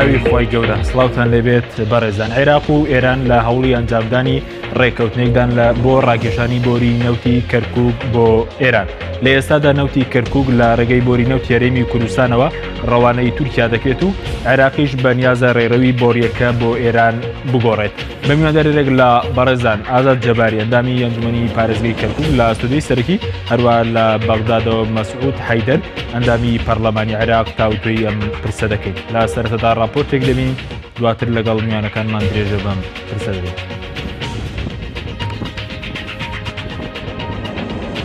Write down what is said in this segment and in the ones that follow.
ناوی خوای گەورە سڵاوتان لێبێت بەڕێزان عێراق و ئێران لە هەوڵی ئەنجامدانی ڕێککەوتنێکدان لە بۆ ڕاکێشانی بۆری نەوتی کەرکک بۆ ئێران لە ئێستادا نەوتی کەرکک لە ڕێگەی بۆری نەوتی هەرێمی کوردستانەوە ڕەوانەی تورکیا دەکرێت و عێراقیش بەنیازە ڕێڕەوی بۆریەکە بۆ ئێران بگۆڕێت. بە میوانداریێک لە بەڕێزان ئازاد جەباری ئەندامی ئەنجومەنی پارێزگەی کەرکوک لە ستۆدیۆی سەرەکی هەروە لە بەغدادەوە مەسعود حەیدەر ئەندامی پەرلەمانی عێراق تاوتوێی ئەم پرسە دەکەین لە سەرەتادا راپۆرتێک دەبین دواتر لەگەڵ میوانەکانمان درێژە بەم پرسە دەدەین.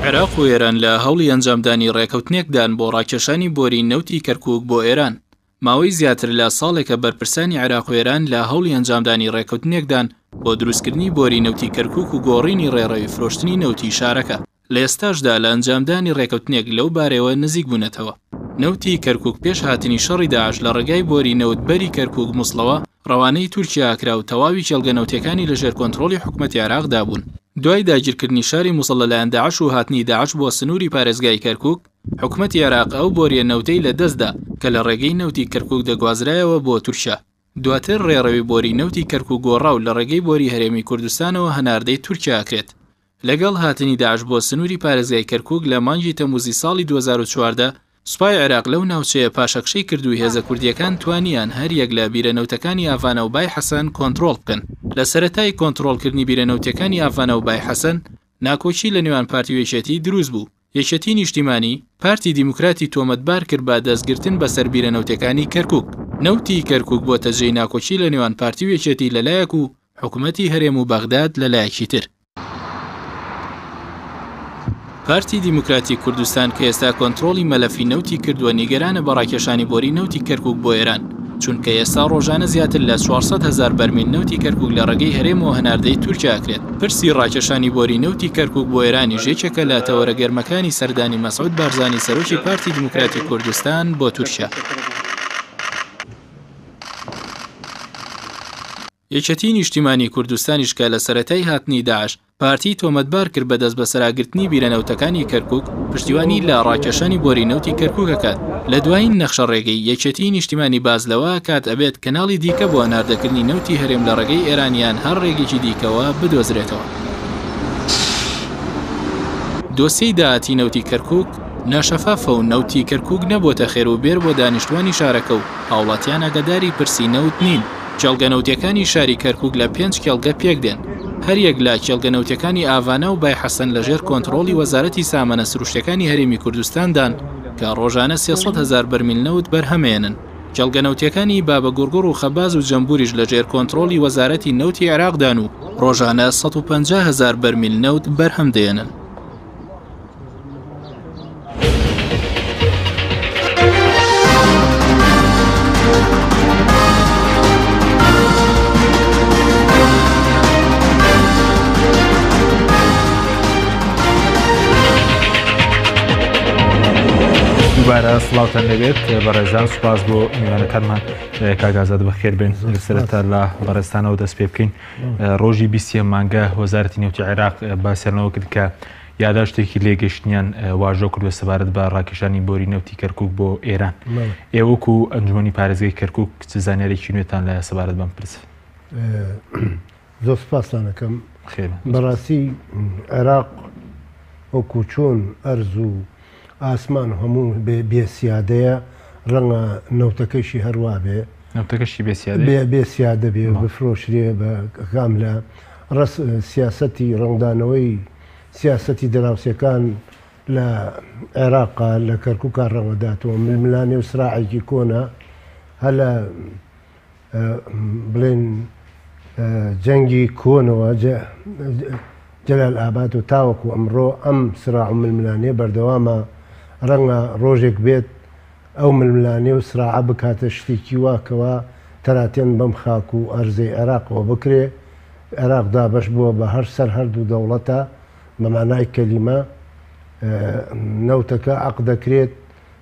عێراق و ئێران لە هەوڵی ئەنجامدانی ڕێکەوتنێکدان بۆ ڕاکێشانی بۆری نەوتی کەرکوک بۆ ئێران. ماوەی زیاتر لە ساڵێکە بەرپرسانی عێراق و ئێران لە هەوڵی ئەنجامدانی ڕێکەوتنێکدان بۆ دروستکردنی بۆری نەوتی کەرکوک و گۆڕینی ڕێڕەوی فرۆشتنی نەوتی شارەکە. لە ئێستاشدا لە ئەنجامدانی ڕێکەوتنێک لەو بارەیەوە نزیک بوونەتەوە. نەوتی کەرکوک پێش هاتنی شەڕی داعش لە ڕێگای بۆری نەوت بەری کەرکوک موسڵەوە ڕەوانەی تورکیا کرا و تەواوی کێڵگە نەوتیەکانی لە ژێر کۆنترۆڵی حکومەتی عێراقدا بوون. دوای داگیرکردنی شاری موسڵ لەلایەن داعش و هاتنی داعش بۆ سنووری پارێزگای کەرکوک، حکومەتی عێراق ئەو بۆریە نەوتەی لە دەستدا کە لە ڕێگەی نەوتی کەرکوک دەگوازرایەوە بۆ تورکیا. دواتر ڕێڕەوی بۆری نەوتی کەرکوک گۆڕا و لە ڕێگەی بۆری هەرێمی کوردستانەوە هەناردەی تورکیا ئەکرێت. لەگەڵ هاتنی داعش بۆ سنووری پارێزگای کەرکوک لە مانگی تەمووزی ساڵی 2014، سوپای عێراق لەو ناوچەیە پاشەکشەی کرد و هێزە کوردییەکان توانیان هەریەک لە بیرە نەوتەکانی ئاڤانا و بای حەسەن کۆنتڕۆڵ بکەن. لە سەرەتای کۆنتڕۆڵکردنی بیرە نەوتیەکانی ئاڤانا و بای حەسەن، ناکۆکی لە نێوان پارتی و یەکێتی دروست بوو. یەکێتی نیشتیمانی، پارتی دیموکراتی تۆمەتبار کرد بە دەستگرتن بەسەر بیرە نەوتیەکانی کەرکوک. نەوتی کەرکوک بۆتە جێی ناکۆکی لە نێوان پارتی و یەکێتی لە لایەک و حکومەتی هەرێم و بەغداد لە لایەکی تر. پارتی دیموکراتی کوردستان کە ئێستا کۆنترۆڵی مەلەفی نەوتی کردووە نیگەرانە بە ڕاکێشانی بۆری نەوتی کەرکوک بۆ ئێران، چونکە ئێستا ڕۆژانە زیاتر لە 400 هەزار بەرمیل نەوتی کەرکوک لە ڕێگەی هەرێمەوە هەناردەی تورکیا ئەکرێت. پرسی ڕاکێشانی بۆری نەوتی کەرکوک بۆ ئێرانیش یەکێکە لە تەوەرە گەرمەکانی سەردانی مەسعود بارزانی سەرۆکی پارتی دیموکراتی کوردستان بۆ تورکیا. یەکێتیی نیشتیمانیی کوردستانیش کە لە سەرەتای هاتنی داعش، پارتیی تۆمەتبار کرد بە دەستبەسەراگرتنی بیرە نەوتەکانی کەرکوک، پشتیوانی لە ڕاکێشانی بۆری نەوتی کەرکوک ئەکات. لە دوایین نەخشەڕێگەی یەکێتیی نیشتیمانی باس لەوە ئەکات ئەبێت کەناڵی دیکە بۆ هەناردەکردنی نەوتی هەرێم لە ڕێگەی ئێران یان هەر ڕێگێکی دیکەوە بدۆزرێتەوە. دۆسیەی داهاتی نەوتی کەرکوک ناشەفافە و نەوتی کەرکوک نەبووەتە خێر و بێر بۆ دانیشتوانی شارەکە و هاوڵاتیان ئاگاداری پرسی نەوت نین. کێڵگە نەوتیەکانی شاری کەرکوک لە پێنج کێڵگە پێکدێن، هەریەک لە کێڵگە نەوتیەکانی ئاڤانا و بای حەسەن لەژێر کۆنتڕۆڵی وەزارەتی سامانە سروشتیەکانی هەرێمی کوردستاندان کە ڕۆژانە 300 هەزار بەرمیل نەوت بەرهەمەیەنن. کێڵگە نەوتیەکانی بابەگوڕگوڕ و خەباز و جەمبوریش لەژێر کۆنتڕۆڵی وەزارەتی نەوتی عێراقدان و ڕۆژانە 150 هەزار بەرمیل نەوت بەرهەم دەیەنن. دووبارە سڵاوتان لەبێت بەڕێزان سوپاس بۆ میوانەکانمان کاک ئازاد بەخێر بێن سەرەتا لە بەڕێزتانەوە دەست پێ بکەین ڕۆژی بیستیەم مانگە وەزارەتی نەوتی عێراق باسیانەوە کرد کە یاداشتێکی لێگەشتنیان واژۆ کردوە سەبارەت بە ڕاکێشانی بۆری نەوتی کەرکک بۆ ئێران ئێوەکو ئەنجومەنی پارێزگای کەرکک چ زانیارێکی نوێتان لایە سەبارەت بەم پرسە؟ زۆر سپاستان ئەکەم. بەڕاستی عێراق وەکو چۆن ئەرز و ئاسمان و هەموو بێ سیادەیە ڕەنگە نەوتەکەشی هەر وابێ. نەوتەکەشی بێ سیادەیە؟ بێ سیادە بێ بفرۆشرێ بە کام لە ڕەس سیاسەتی ڕەنگدانەوەی سیاسەتی دراوسێکان لە عێراقا لە کەرکوکا ڕەنگەداتەوە ململانێ و سراعێکی کۆنە هەر لە بڵێن جەنگی کۆنەوە جەلال ئاباد و تاوەکو ئەمڕۆ ئەم سراع و ململانێ بەردەوامە ڕەنگە ڕۆژێک بێت ئەو ململانێ و سراعە بکاتە شتێکی وا کەوا تەراتێن بەم خاک و ئەرزەی عێراقەوە بکرێ عێراق دابەش بووە بە هەر سەر هەردوو دەوڵەتە بە مانای کەلیمە نەوتەکە عەق دەکرێت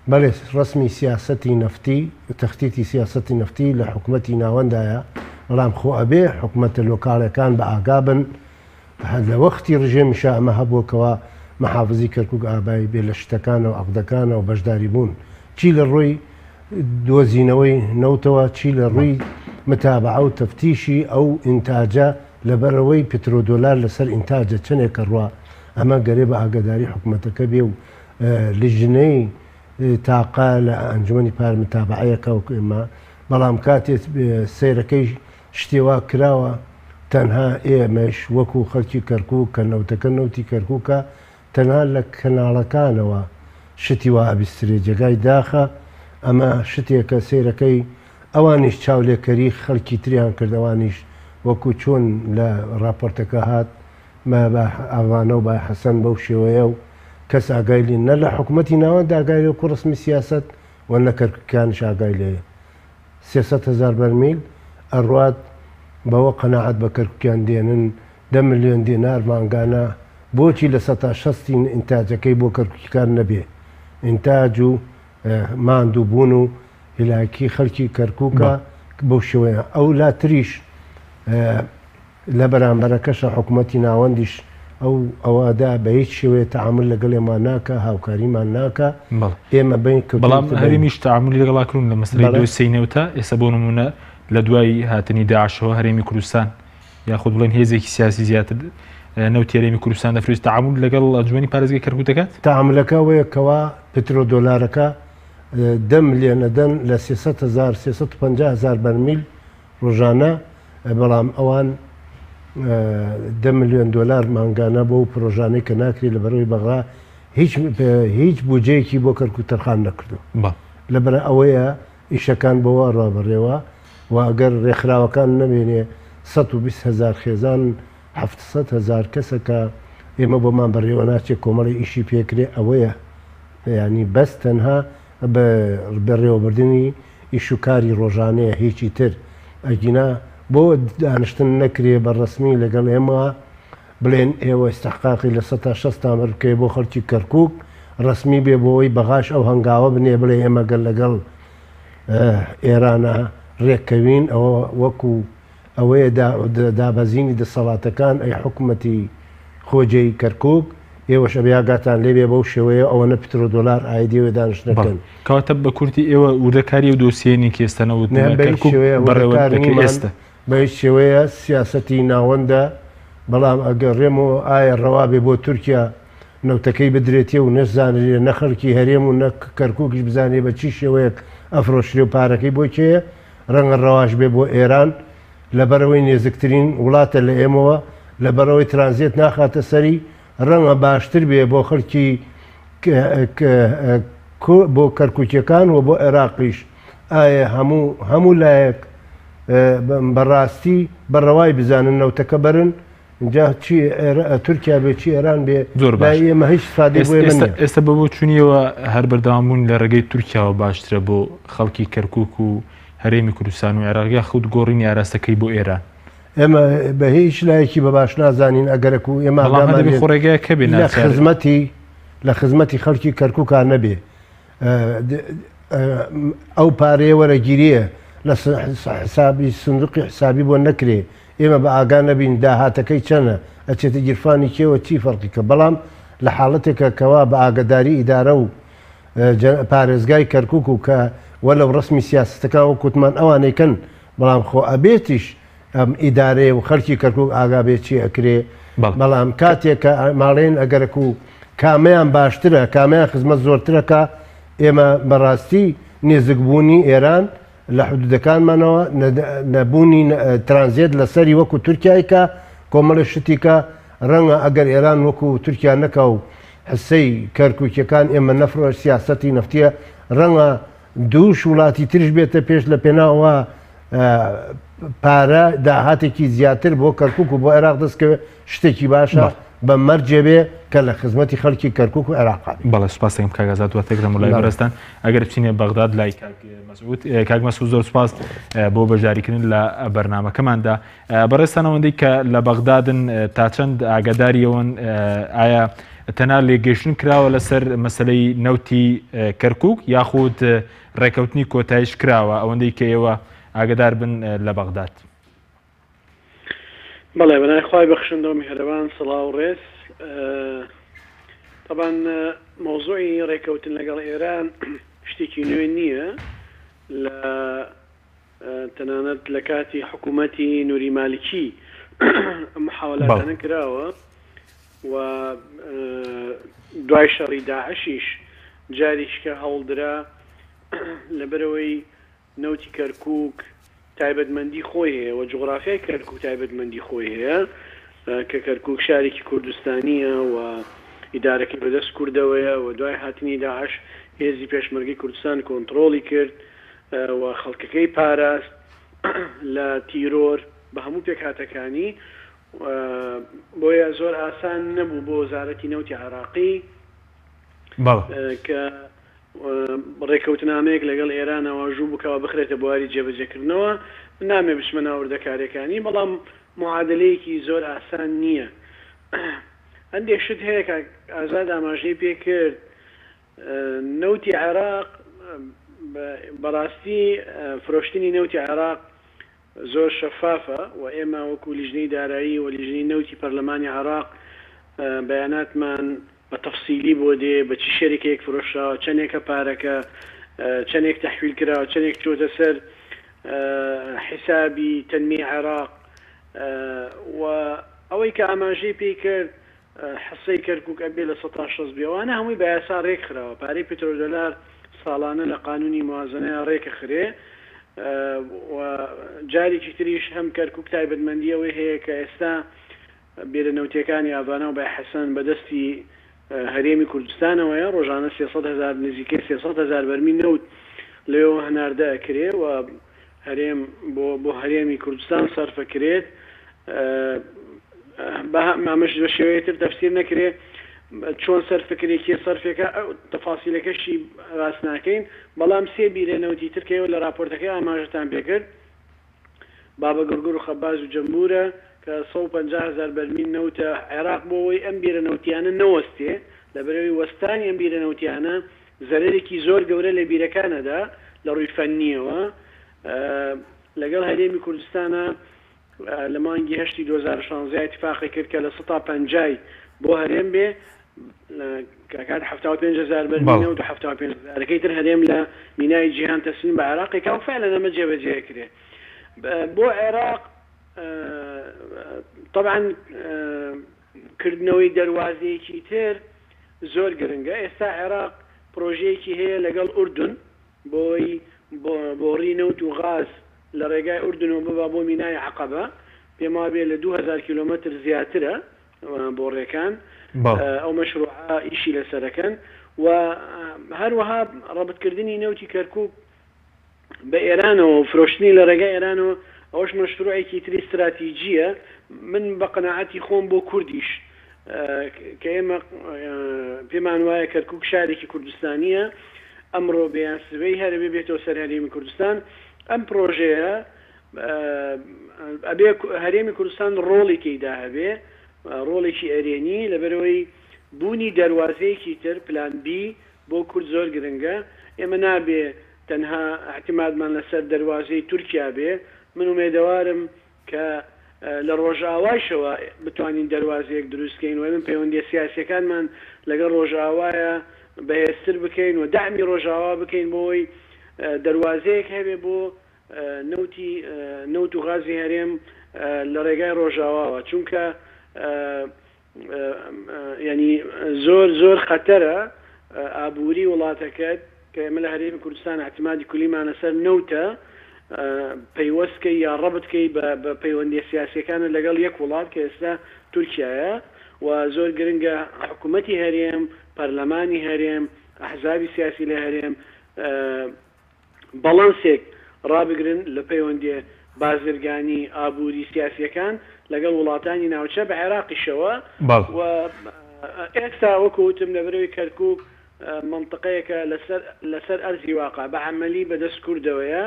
بەڵێ ڕەسمی سیاسەتی نەفتی و تەختیتی سیاسەتی نەفتی لە حکومەتی ناوەندایە، بەڵام خۆ ئەبێ حکومەتە لۆکاڵەکان بە ئاگا بن، هەر لە وەختی ڕژێمیشا ئەمە هەبووە کەوا محافزی کەرکوک ئابای بێ لە شتەکانەوە عەقدەکانەوە بەشداری بوون چی لە ڕووی. دۆزینەوەی نەوتەوە چی لە ڕووی متابعە و تەفتیشی ئەو ئینتاجە لەبەرئەوەی پترۆدۆلار لەسەر ئینتاجە چەنێک ئەڕوا ئەمە گەرێ بە ئاگەداری حکومەتەکە بێ و لیژنەی تاقە لە ئەنجومەنی پار متابعەیەکە وەکو ئێمە بەڵام کاتێ سەیرەکەی شتێ وا کراوە تەنها ئێمەش وەکو خەلکی کەرکوک کە نەوتەکە نەوتی کەرکوکە تەنها لە کەناڵەکانەوە شتی وا ئەبیسترێ جێگای داخە ئەمە شتێکە سەیرەکەی ئەوانیش چاولێکەری خەلکی تریان کرد ئەوانیش وەکو چۆن لە ڕاپۆرتەکە هات بە بە ئاڤانە و بە حەسەن بەو شێوەیە و کەس ئاگای لێ نە لە حکومەتی ناوەند ئاگای لێ وەکو ڕەسمی سیاسەت و نە کەرکوکیانیش ئاگای لێیە. 300 هەزار بەرمیل ئەڕوات بەوە قەناعەت بە کەرکوکیان دێنن دە ملیۆن دینار مانگانە بۆچی لە سەتا شەستی ئینتاجەکەی بۆ کەرکوکیکان نەبێ ئینتاج و ماندوو بوون و هیلاکی خەلکی کەرکوکە بەو شێوەیە ئەو لاتریش لە بەرامبەرەکەشا حکومەتی ناوەندیش ئەو ئەوە دا بە هیچ شێوەیە تەعامول لەگەڵ ئێمە ناکا، هاوکاریمان ناکا، بەڵێ. ئێمە بەین بەڵام کەوتوینەتە بەین. هەرێمیش تەعامولی لەگەڵا کردوون لە مەسەلەی بەڵێ. دۆسیەی نەوتا، ئێستا بۆ نموونە لە دوای هاتنی داعشەوە هەرێمی کوردستان یاخود بڵێن هێزێکی سیاسی زیاتر نەوتی هەرێمی کوردستان دەفرۆشێت، تەعامول لەگەڵ ئەنجومەنی پارێزگای کەرکوک دەکات؟ تەعامولەکە ئەوەیە کەوا پترۆدۆلارەکە دە ملیۆن ئەدەن لە 300 هەزار 350 هەزار بەرمیل ڕۆژانە، بەڵام ئەوان دە ملیۆن دۆلار مانگانە بۆ ئەو پرۆژانەی کە ناکرێت لەبەرئەوەی بەغا هیچ هیچ بودجەیەکی بۆ کەرکوک تەرخان نەکردووە. لەبەر ئەوەیە ئیشەکان بەوە ئەڕوا بەڕێوە و ئەگەر ڕێکخراوەکان نەمێنێ 120 هەزار خێزان 700 هەزار کەسە کە ئێمە بۆمان بەڕێوە ناچێ کۆمەڵی ئیشی پێکرێ ئەوەیە یانی بەس تەنها بە بەڕێوەبردنی ئیش و کاری ڕۆژانەیە هیچی تر ئەگینا بۆ دانشتن نەکرێ بە ڕەسمی لەگەڵ ئێمە بڵێن ئێوە ئیستحقاقی لە سەتا شەستان بەربکەوێ بۆ خەڵکی کەرکوک ڕەسمی بێ بۆوەی بەغاش ئەو هەنگاوە بنێ بڵێ ئێمە گەر لەگەڵ ئێرانە ڕێککەوین ئەوە وەکو ئەوەیە دابەزینی دەسەڵاتەکان ئەی حکومەتی خۆجێی کەرکوک ئێوەش ئەبێ ئاگاتان لێبێ بەو شێوەیە ئەوەنە پترۆدۆلار ئایدی ئێوە دانشتنەکەن. بەڵێ کەواتە بە کورتی ئێوە وردەکاری ئەو دۆسیەیە نین کە ئێستا نەوت نە بە هیچ کەرکوک شێوەیە بەڕێوە وردەکار دەکرێت نیمان ئێستا. بە هیچ شێوەیە سیاسەتی ناوەندە بەڵام ئەگەڕێمەوە ئایا ڕەوا بێ بۆ تورکیا نەوتەکەی بدرێتێ و نەشزانرێ نە خەڵکی هەرێم و نە کەرکوکیش بزانرێ بە چی شێوەیەک ئەفرۆشرێ و پارەکەی بۆ کێیە ڕەنگە ڕەواش بێ بۆ ئێران لەبەرئەوەی نێزکترین وڵاتە لە ئێمەوە، لەبەرئەوەی ترانزێت ناخاتە سەری، ڕەنگە باشتر بێ بۆ خەڵکی بۆ کەرکوکیەکان و بۆ عێراقیش. ئایا هەموو هەموو لایەک بەڕاستی بە ڕەوای بزانن نەوتەکە بەرن؟ جا چی تورکیا بێ چی ئێران بێ زۆر باش لای ئێمە هیچ استفادەی بۆ ئێمە نییە. ئێستا بە بۆچوونیەوە هەر بەردەوام بوون لە ڕێگەی تورکیاوە باشترە بۆ خەڵکی کەرکوک و هەرێمی کوردستان و عێراق یاخود گۆڕینی ئاراستەکەی بۆ ئێران؟ ئێمە بە هیچ لایەکی بە باش نازانین ئەگەرەکو ئێمە بەڵام ئاگامان هەر دەبێ لێ خۆ ڕێگایەک هەبێ لە ناچار خزمەتی لە خزمەتی خەڵکی کەرکوکا نەبێ ئەو پارەیە وەرەگیرێ لە حسابی سندوقی حسابی بۆ نەکرێ ئێمە بە ئاگا نەبین داهاتەکەی چەنە ئەچێتە گیرفانی کێوە چی فەرقی کە بەڵام لە حاڵەتێکە کەوا بە ئاگەداری ئیدارە و پارێزگای کەرکک و کە وەلەو ڕسمی سیاستەکان وەک وتمان ئەوانەی کەن بەڵام خۆ ئەبێتیش ئەم ئیدارەیە و خەلکی کەرکک ئاگا بێ چی ئەکرێ بەڵام کاتێک کە ماڵێن ئەگەرەک و کامیان باشترە کامیان خزمەت زۆرترەکە ئێمە بەڕاستی نێزکبوونی ئێران لە حدودەکانمانەوە نەبوونی ترانزێت لەسەری وەکو تورکیای کە کۆمەڵی شتیکە ڕەنگە ئەگەر ئێران وەکو تورکیا نەکا و حسەی کەرکوکیەکان ئێمە نەفرۆش سیاسەتی نەفتیە ڕەنگە دووش وڵاتی ترش بێتە پێش لە پێناوە پارە داهاتێکی زیاتر بۆ کەرکک و بۆ عێراق دەستکەوێت شتێکی باشە بە مەرجێ بێ کە لە خزمەتی خەڵکی کەرکک و عێراق بێ. بەڵێ سوپاس دەکەم کاک ئازاد دواتر دەگەڕێمەوە لای بەڕێزتان ئەگەر بچینە بەغداد لای کاک مەسعود کاک مەسعود زۆر سوپاس بۆ بەشداریکردن لە بەرنامەکەماندا بەڕێزتان ئەوەندەی کە لە بەغدادن تا چەند ئاگاداریەوەن ئایا تەنها لێگەیشتن کراوە لەسەر مەسلەی نەوتی کەرکک یاخود ڕێکەوتنی کۆتایش کراوە ئەوەندەی کە ئێوە ئاگدار بن لە بەغداد؟ بەڵێ بەناوی خوای بەخشندە و میهرەبان سڵاو و ڕێز تەبان مەوزوعی ڕێکەوتن لەگەڵ ئێران شتێکی نوێ نییە. لە تەنانەت لە کاتی حکوومەتی نوری مالکی ئەم محاولاتانە کراوە و دوای شەڕی داعشیش جاریشکە هەوڵدرا لەبەرئەوەی نەوتی کەرکوک تایبەتمەندی خۆی هەیە و جوغرافیای کەرکوک تایبەتمەندی خۆی هەیە کە کەرکوک شارێکی کوردستانییە و ئیدارەکەی بەدەست کوردەوەیە و دوای هاتنی داعش هێزی پێشمەرگەی کوردستان کۆنتڕۆڵی کرد و خەڵکەکەی پاراست لە تیرۆر بە هەموو پێکهاتەکانی بۆیە زۆر ئاسان نەبوو بۆ وەزارەتی نەوتی عێراقی کە ڕێککەوتنامەیەک لەگەڵ ئێرانە واژوو بکا و بخرێتە بواری جێبەجێکردنەوە، من نامەوێ بچمە ناو وردەکارییەکانی، بەڵام معادەلەیەکی زۆر ئاسان نییە. هەندێک شت هەیە کاک ئازاد ئاماژەی پێ کرد، نەوتی عێراق بەڕاستی فرۆشتنی نەوتی عێراق زۆر شەفافە و ئێمە وەکو لیژنەی دارایی و لیژنەی نەوتی پەرلەمانی عێراق بەیاناتمان بە تەفسیلی بۆ دێ بە چ شەریکەیەک فرۆشراوە چەنێکە پارەکە چەنێک تەحویل کراوە چەنێک چۆتە سەر حیسابی تەنمیەی عێراق و ئەوەی کە ئاماژەی پێی کرد حسەی کەرکوک ئەبێ 60% بێ ئەوانە هەمووی بە یاسا رێک خراوە پارەی پترۆدۆلار ساڵانە لە قانونی موازنەیا رێکەخرێ و جارێکی تریش هەم کەرکوک تایبەتمەندی ئەوەی هەیە کە ئێستا بیرە نەوتیەکانی ئاڤانا و بای حەسەن بە دەستی هەرێمی کوردستانەوەیە ڕۆژانە 300 هەزار نزیکەی 300 هەزار بەرمیل نەوت لەوێوە هەناردە ئەکرێ و هەرێم بۆ بۆ هەرێمی کوردستان سەرفەکرێت ئەمەش بە شێوەیە تر تەفسیر نەکرێ چۆن سەرفکرێ کێ سەرفێکە ئەو تەفاسیلەکەشی باس ناکەین بەڵام سێ بیرە نەوتی تر کە ئێوە لە راپۆرتەکەی ئاماژەتان پێکرد بابە گڕگڕ و خەباز و جەمبورە کە 150 هەزار بەرمیل نەوتە عێراق بۆ ئەوەی ئەم بیرە نەوتیانە نەوەستێ لەبەرئەوەی وەستانی ئەم بیرە نەوتیانە زەرەرێکی زۆر گەورە لە بیرەکان ئەدا لە ڕووی فەنییەوە لەگەڵ هەرێمی کوردستانا لە مانگی هەشتی 2016 ئیتفاقی کرد کە لە سەتا پەنجای بۆ هەرێم بێ کە کات 75 هەزار بەرمیل نەوت و 75 هەزارەکەی تر هەرێم لە مینای جیهان تەسلیم بە عێراقی کا و فعلا ئەمە جێبەجێ کرێ بۆ عێراق طبعا کردنەوەی دەروازەیەکی تر زۆر گرنگە، ئێستا عێراق پرۆژەیەکی هەیە لەگەڵ ئوردن بۆی بۆڕی نەوت و غاز لە ڕێگای ئوردنەوە ببا بۆ مینای عەقەبە، پێموابێ لە 2000 کیلۆمەتر زیاترە بۆڕیەکان، ئەو مەشروعە ئیشی لەسەرەکەن و هەروەها ڕەبتکردنی نەوتی کەرکوک بە ئێرانەوە و فرۆشتنی لە ڕێگای ئێرانەوە ئەوەش مەشروعێکی تری ستراتیجییە من بە قەناعەتی خۆم بۆ کوردیش کە ئێمە پێمان وایە کەرکوک شارێکی کوردستانییە ئەمڕۆ بێ یان سبەی هەر ئەبێ بێتەوە سەر هەرێمی کوردستان ئەم پرۆژەیە ئەبێ هەرێمی کوردستان ڕۆڵی تێیدا هەبێ ڕۆڵێکی ئەرێنی لەبەرئەوەی بوونی دەروازەیەکی تر پلان بی بۆ کورد زۆر گرنگە، ئێمە نابێ تەنها ئیعتیمادمان لەسەر دەروازەی تورکیا بێ، من ئومێدەوارم کە لە ڕۆژئاوایشەوە بتوانین دەروازەیەک دروست کەین و ئێمە پەیوەندیە سیاسیەکانمان لەگەڵ ڕۆژئاوایا بەهێزتر بکەین و دەعمی ڕۆژئاوا بکەین بۆ ئەوەی دەروازەیەک هەبێ بۆ نەوتی نەوت و غازی هەرێم لە ڕێگای ڕۆژئاواوە چونکە یانی زۆر زۆر خەتەرە ئابووری وڵاتەکەت کە ئێمە لە هەرێمی کوردستان اعتمادی کولیمانە سەر نەوتە پەیوەست کەی یا ڕەبت کەی بە پەیوەندیە سیاسیەکانت لەگەڵ یەک وڵات کە ئێستا تورکیایە و زۆر گرنگە حکوومەتی هەرێم پەرلەمانی هەرێم ئەحزابی سیاسی لە هەرێم باڵانسێک ڕابگرن لە پەیوەندیە بازرگانی، ئابووری، سیاسیەکان لەگەڵ وڵاتانی ناوچە بە عێراقیشەوە و ئێستا وەکو وتم لەبەرئەوەی کەرکوک مەنتقەیەکە لەسەر لەسەر ئەرزی واقع بە عەمەلی بەدەست کوردەوەیە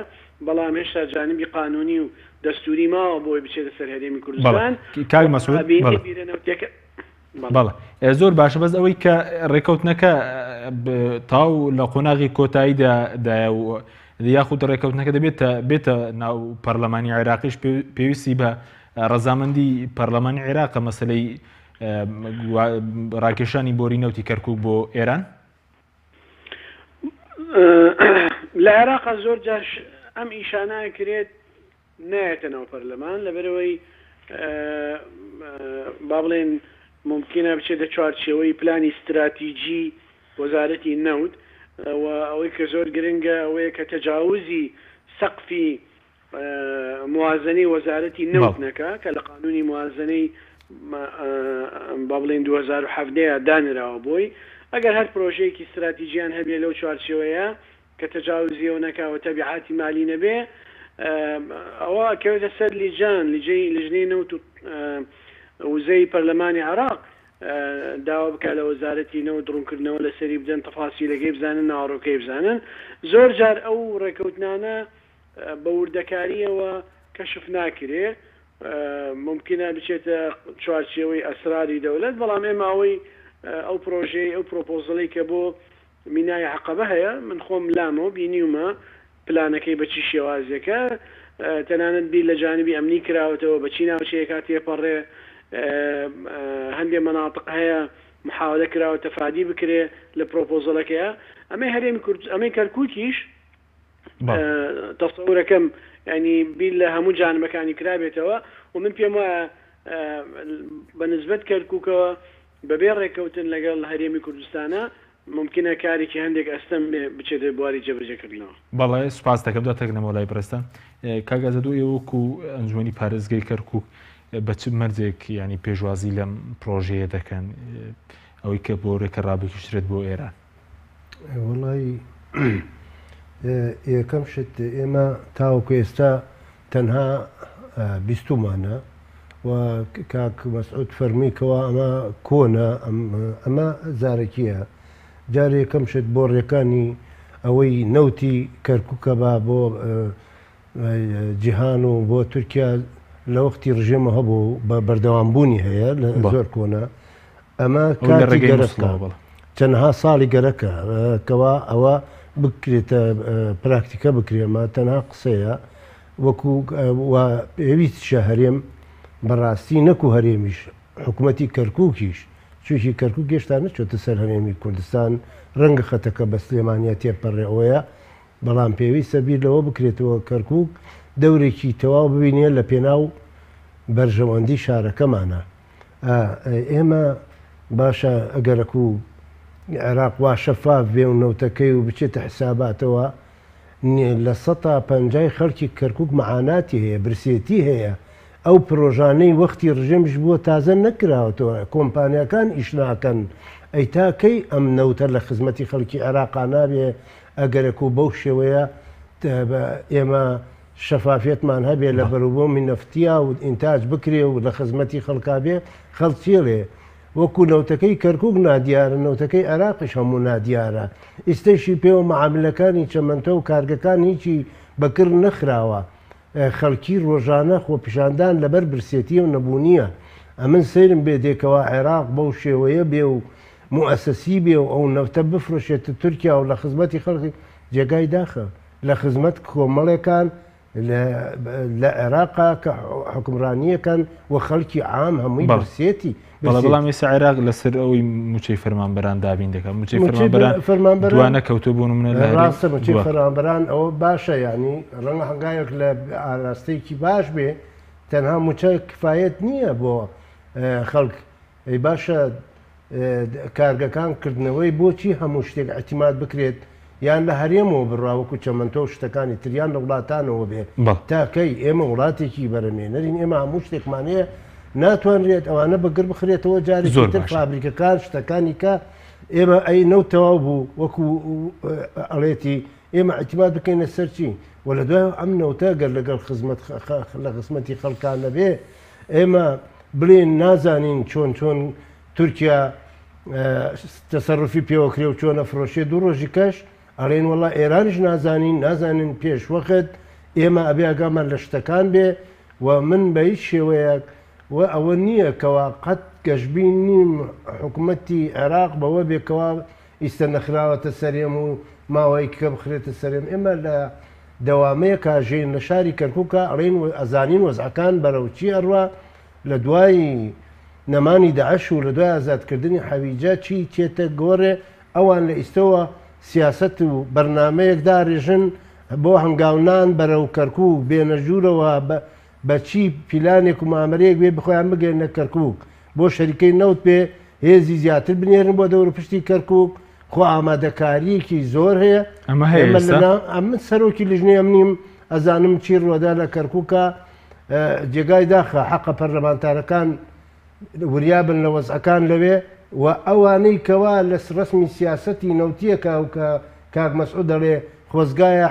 بەڵام هێشتا جانبی قانونی و دەستوری ماوە بۆی بچێتە سەر هەرێمی کوردستان کاک مەسعود بەڵێ. بیرە نەوتیەکە بەڵێ زۆر باشە بەس ئەوەی کە ڕێکەوتنەکە تاو لە قۆناغی کۆتاییدا دایە و یاخود ڕێکەوتنەکە دەبێت بێتە ناو پەرلەمانی عێراقیش پێویستی بە ڕەزامەندی پەرلەمانی عێراقە مەسلەی ڕاکێشانی بۆری نەوتی کەرکک بۆ ئێران؟ لە عێراقا زۆر جار ئەم ئیشانە ئەکرێت نایەتە ناو پەرلەمان لەبەرئەوەی با بڵێن مومکینە بچێتە چوارچێوەی پلانی ستراتیجی وەزارەتی نەوت و ئەوەی کە زۆر گرنگە ئەوەیە کە تەجاوزی سەقفی موازنەی وەزارەتی نەوت نەکا کە لە قانونی موازنەی با بڵێین 2017 دانراوە بۆی ئەگەر هەر پرۆژەیەکی ستراتیجیان هەبێ لەو چوارچێوەیە کە تەجاوزی ئەو نەکا و تەبیعاتی مالی نەبێ ئەوە ئەکەوێتە سەر لیجان لیجەی لجنەی نەوت و وزەی پەرلەمانی عێراق داوا بکا لە وەزارەتی نەوت ڕوونکردنەوە لەسەری بدەن تەفاسیلەکەی بزانن ناوەڕۆکەی بزانن زۆر جار ئەو ڕێکەوتنانە بە وردەکاریەوە کەشف ناکرێ مومکینە بچێتە چوارچێوەی ئەسراری دەولەت بەڵام ئێمە ئەوەی ئەو پرۆژەی ئەو پرۆپۆزڵەی کە بۆ مینای عەقەبە هەیە من خۆم لامەوە بینیومە پلانەکەی بە چی شێوازێکە تەنانەت بیر لە جانبی ئەمنی کراوەتەوە بە چی ناوچەیەکا تێپەڕێ هەندێ مەناتق هەیە محاولە کراوە تەفادی بکرێ لە پرۆپۆزەلەکەیا ئەمەی هەرێمی کورد ئەمەی کەرکوکیش تەسەورەکەم ینی بیر لە هەموو جانبەکانی کرابێتەوە و من پێم وایە بە نسبەت کەرکوکەوە بەبێ ڕێککەوتن لەگەڵ هەرێمی کوردستانا مومکینە کارێکی هەندێک ئەستەم بێ بچێتە بواری جێبەجێکردنەوە. بەڵێ سوپاست دەکەم دواتر دەگەنەوە لای بەڕێزتان. کاک ئازاد ئێوە وەکو ئەنجومەنی پارێزگای کەرکوک بە چ مەرجێک یانی پێشوازی لەم پرۆژەیە دەکەن ئەوەی کە بۆرێکە ڕابکیشرێت بۆ ئێران؟ وەڵی یەکەم شت ئێمە تاوەکو ئێستا تەنها بیستومانە و کاک مەسعود فەرمووی کەوا ئەمە کۆنە ئەمە زارەکیە جارێ یەکەم شت بۆڕیەکانی ئەوەی نەوتی کەرکوکە با بۆ جیهان و بۆ تورکیا لە وەختی ڕژێمە هەبوو بە بەردەوام بوونی هەیە لە زۆر کۆنە ئەمە کاتی گەرەکە چەندها ساڵی گەرەکە کەوا ئەوە بکرێتە پراکتیکە بکرێمە تەنها قسەیە وەکو پێویستشە هەرێم بەڕاستی نەکو هەرێمیش حکوومەتی کەرکووکیش چونکی کەرکوک هێشتا نەچۆتە سەر هەرێمی کوردستان ڕەنگە خەتەکە بە سلێمانیا تێپەڕێ ئەوەیە بەڵام پێویستە بیر لەوە بکرێتەوە کەرکوک دەورێکی تەواو ببینێ لە پێناو بەرژەوەندی شارەکەمانە ئێمە باشە ئەگەرەکو عێراق وا شەفاف بێ و نەوتەکەی و بچێتە حساباتەوە لە سەتا پەنجای خەڵکی کەرکوک مەعاناتی هەیە برسێتی هەیە ئەو پرۆژانەی وەختی ڕژێمیش بووە تازە نەکراوەتەوە کۆمپانیاکان ئیش ناکەن ئەی تا کەی ئەم نەوتە لە خزمەتی خەڵکی عێراقا نابێ ئەگەرەکو بەو شێوەیە ئێمە شەفافیەتمان هەبێ لە بەروبوومی نەفتیا و ئینتاج بکرێ و لە خزمەتی خەڵکا بێ، خەڵک چی ئەڵێ؟ وەکو نەوتەکەی کەرکوک نادیارە، نەوتەکەی عێراقیش هەموو نادیارە. ئیستەیشی پێوە مەعاملەکانی چەمەنتۆ و کارگەکان هیچی بە کڕ نەخراوە. خەڵکی ڕۆژانە خۆپیشاندان لەبەر برسێتی و نەبوونیە. ئەمن سەیرم بێ دێ کەوا عێراق بەو شێوەیە بێ و موئەسەسی بێ و ئەو نەوتە بفرۆشێتە تورکیا و لە خزمەتی خەڵکی جێگای داخە. لە خزمەت کۆمەڵێکان لە عێراقا کە حوکمڕانییەکەن و خەڵکی عام هەمووی برسێتی. بەڵێ بەڵام ئێستا عێراق لەسەر ئەوەی مووچەی فەرمانبەران دابین دەکات مووچەی فەرمانبەران دوا نەکەوتووە بۆ نمونە لە ڕاستە مووچەی فەرمانبەران ئەوە باشە یانی ڕەنگە هەنگاوێک لە ئاراستەیەکی باش بێ تەنها مووچە کفایەت نییە بۆ خەڵک ئەی باشە کارگەکان کردنەوەی بۆچی هەموو شتێک ئیعتیماد بکرێت یان لە هەرێمەوە بڕوا وەکو چەمەنتۆ و شتەکانی تر یان لە وڵاتانەوە بێ تا کەی ئێمە وڵاتێکی بەرەمێنەرین ئێمە هەموو شتێکمان هەیە ناتوانرێت ئەوانە بە گر بخرێتەوە جارێکی تر فابریکەکان شتەکانی کە ئێمە ئەی نەوت تەواو بوو وەکو ئەڵێتی ئێمە ئیعتیماد بکەینە سەر چی و لە دوای ئەم نەوتە گەر لەگەڵ خزمەت لە خزمەتی خەڵکان نەبێ ئێمە بڵێن نازانین چۆن چۆن تورکیا تەسەروفی پێوەکرێ و چۆن ئەفرۆشێ دوو ڕۆژی کەش ئەڵێن وەڵا ئێرانیش نازانین نازانین پێش وەخت ئێمە ئەبێ ئاگامان لە شتەکان بێ و من بە هیچ شێوەیەک و ئەوە نییە کەوا قەت گەشبین نیم حکومەتی عێراق بەوە بێ کەوا ئیستە نەخراوەتە سەرێم و ماوەی کە بخرێتە سەرێم ئێمە لە دەوامەیەکا ژین لە شاری کەرکوکا ئەڵێین ئەزانین وەزعەکان بەرەو چی ئەڕوا لە دوای نەمانی داعش و لە دوای ئازادکردنی حەویجە چی تێتە گۆڕێ ئەوان لە ئیستەوە سیاسەت و بەرنامەیەک دارێژن بۆ هەنگاونان بەرەو کەرکوک، بێنە ژوورەوە بە چی پیلانێک و مامەرەیەک بێ بخۆیان بگەێنە کەرکوک، بۆ شەریکەی نەوت بێ هێزی زیاتر بنێرن بۆ دەوروپشتی کەرکوک، خۆ ئامادەکارییەکی زۆر هەیە. ئەمە هەیە ئێمە ئێستا؟ لەنا ئەمن سەرۆکی لیژنەی ئەمنیم ئەزانم چی ڕوەدا لە کەرکوکا، جێگای داخە حەقە پەرلەمانتارەکان وریا بن لە وەزعەکان لەوێ و ئەوانەی کەوا لە ڕەسمی سیاسەتی نەوتیەکە و کە کاک مەسعود دەڵێ خۆزگایە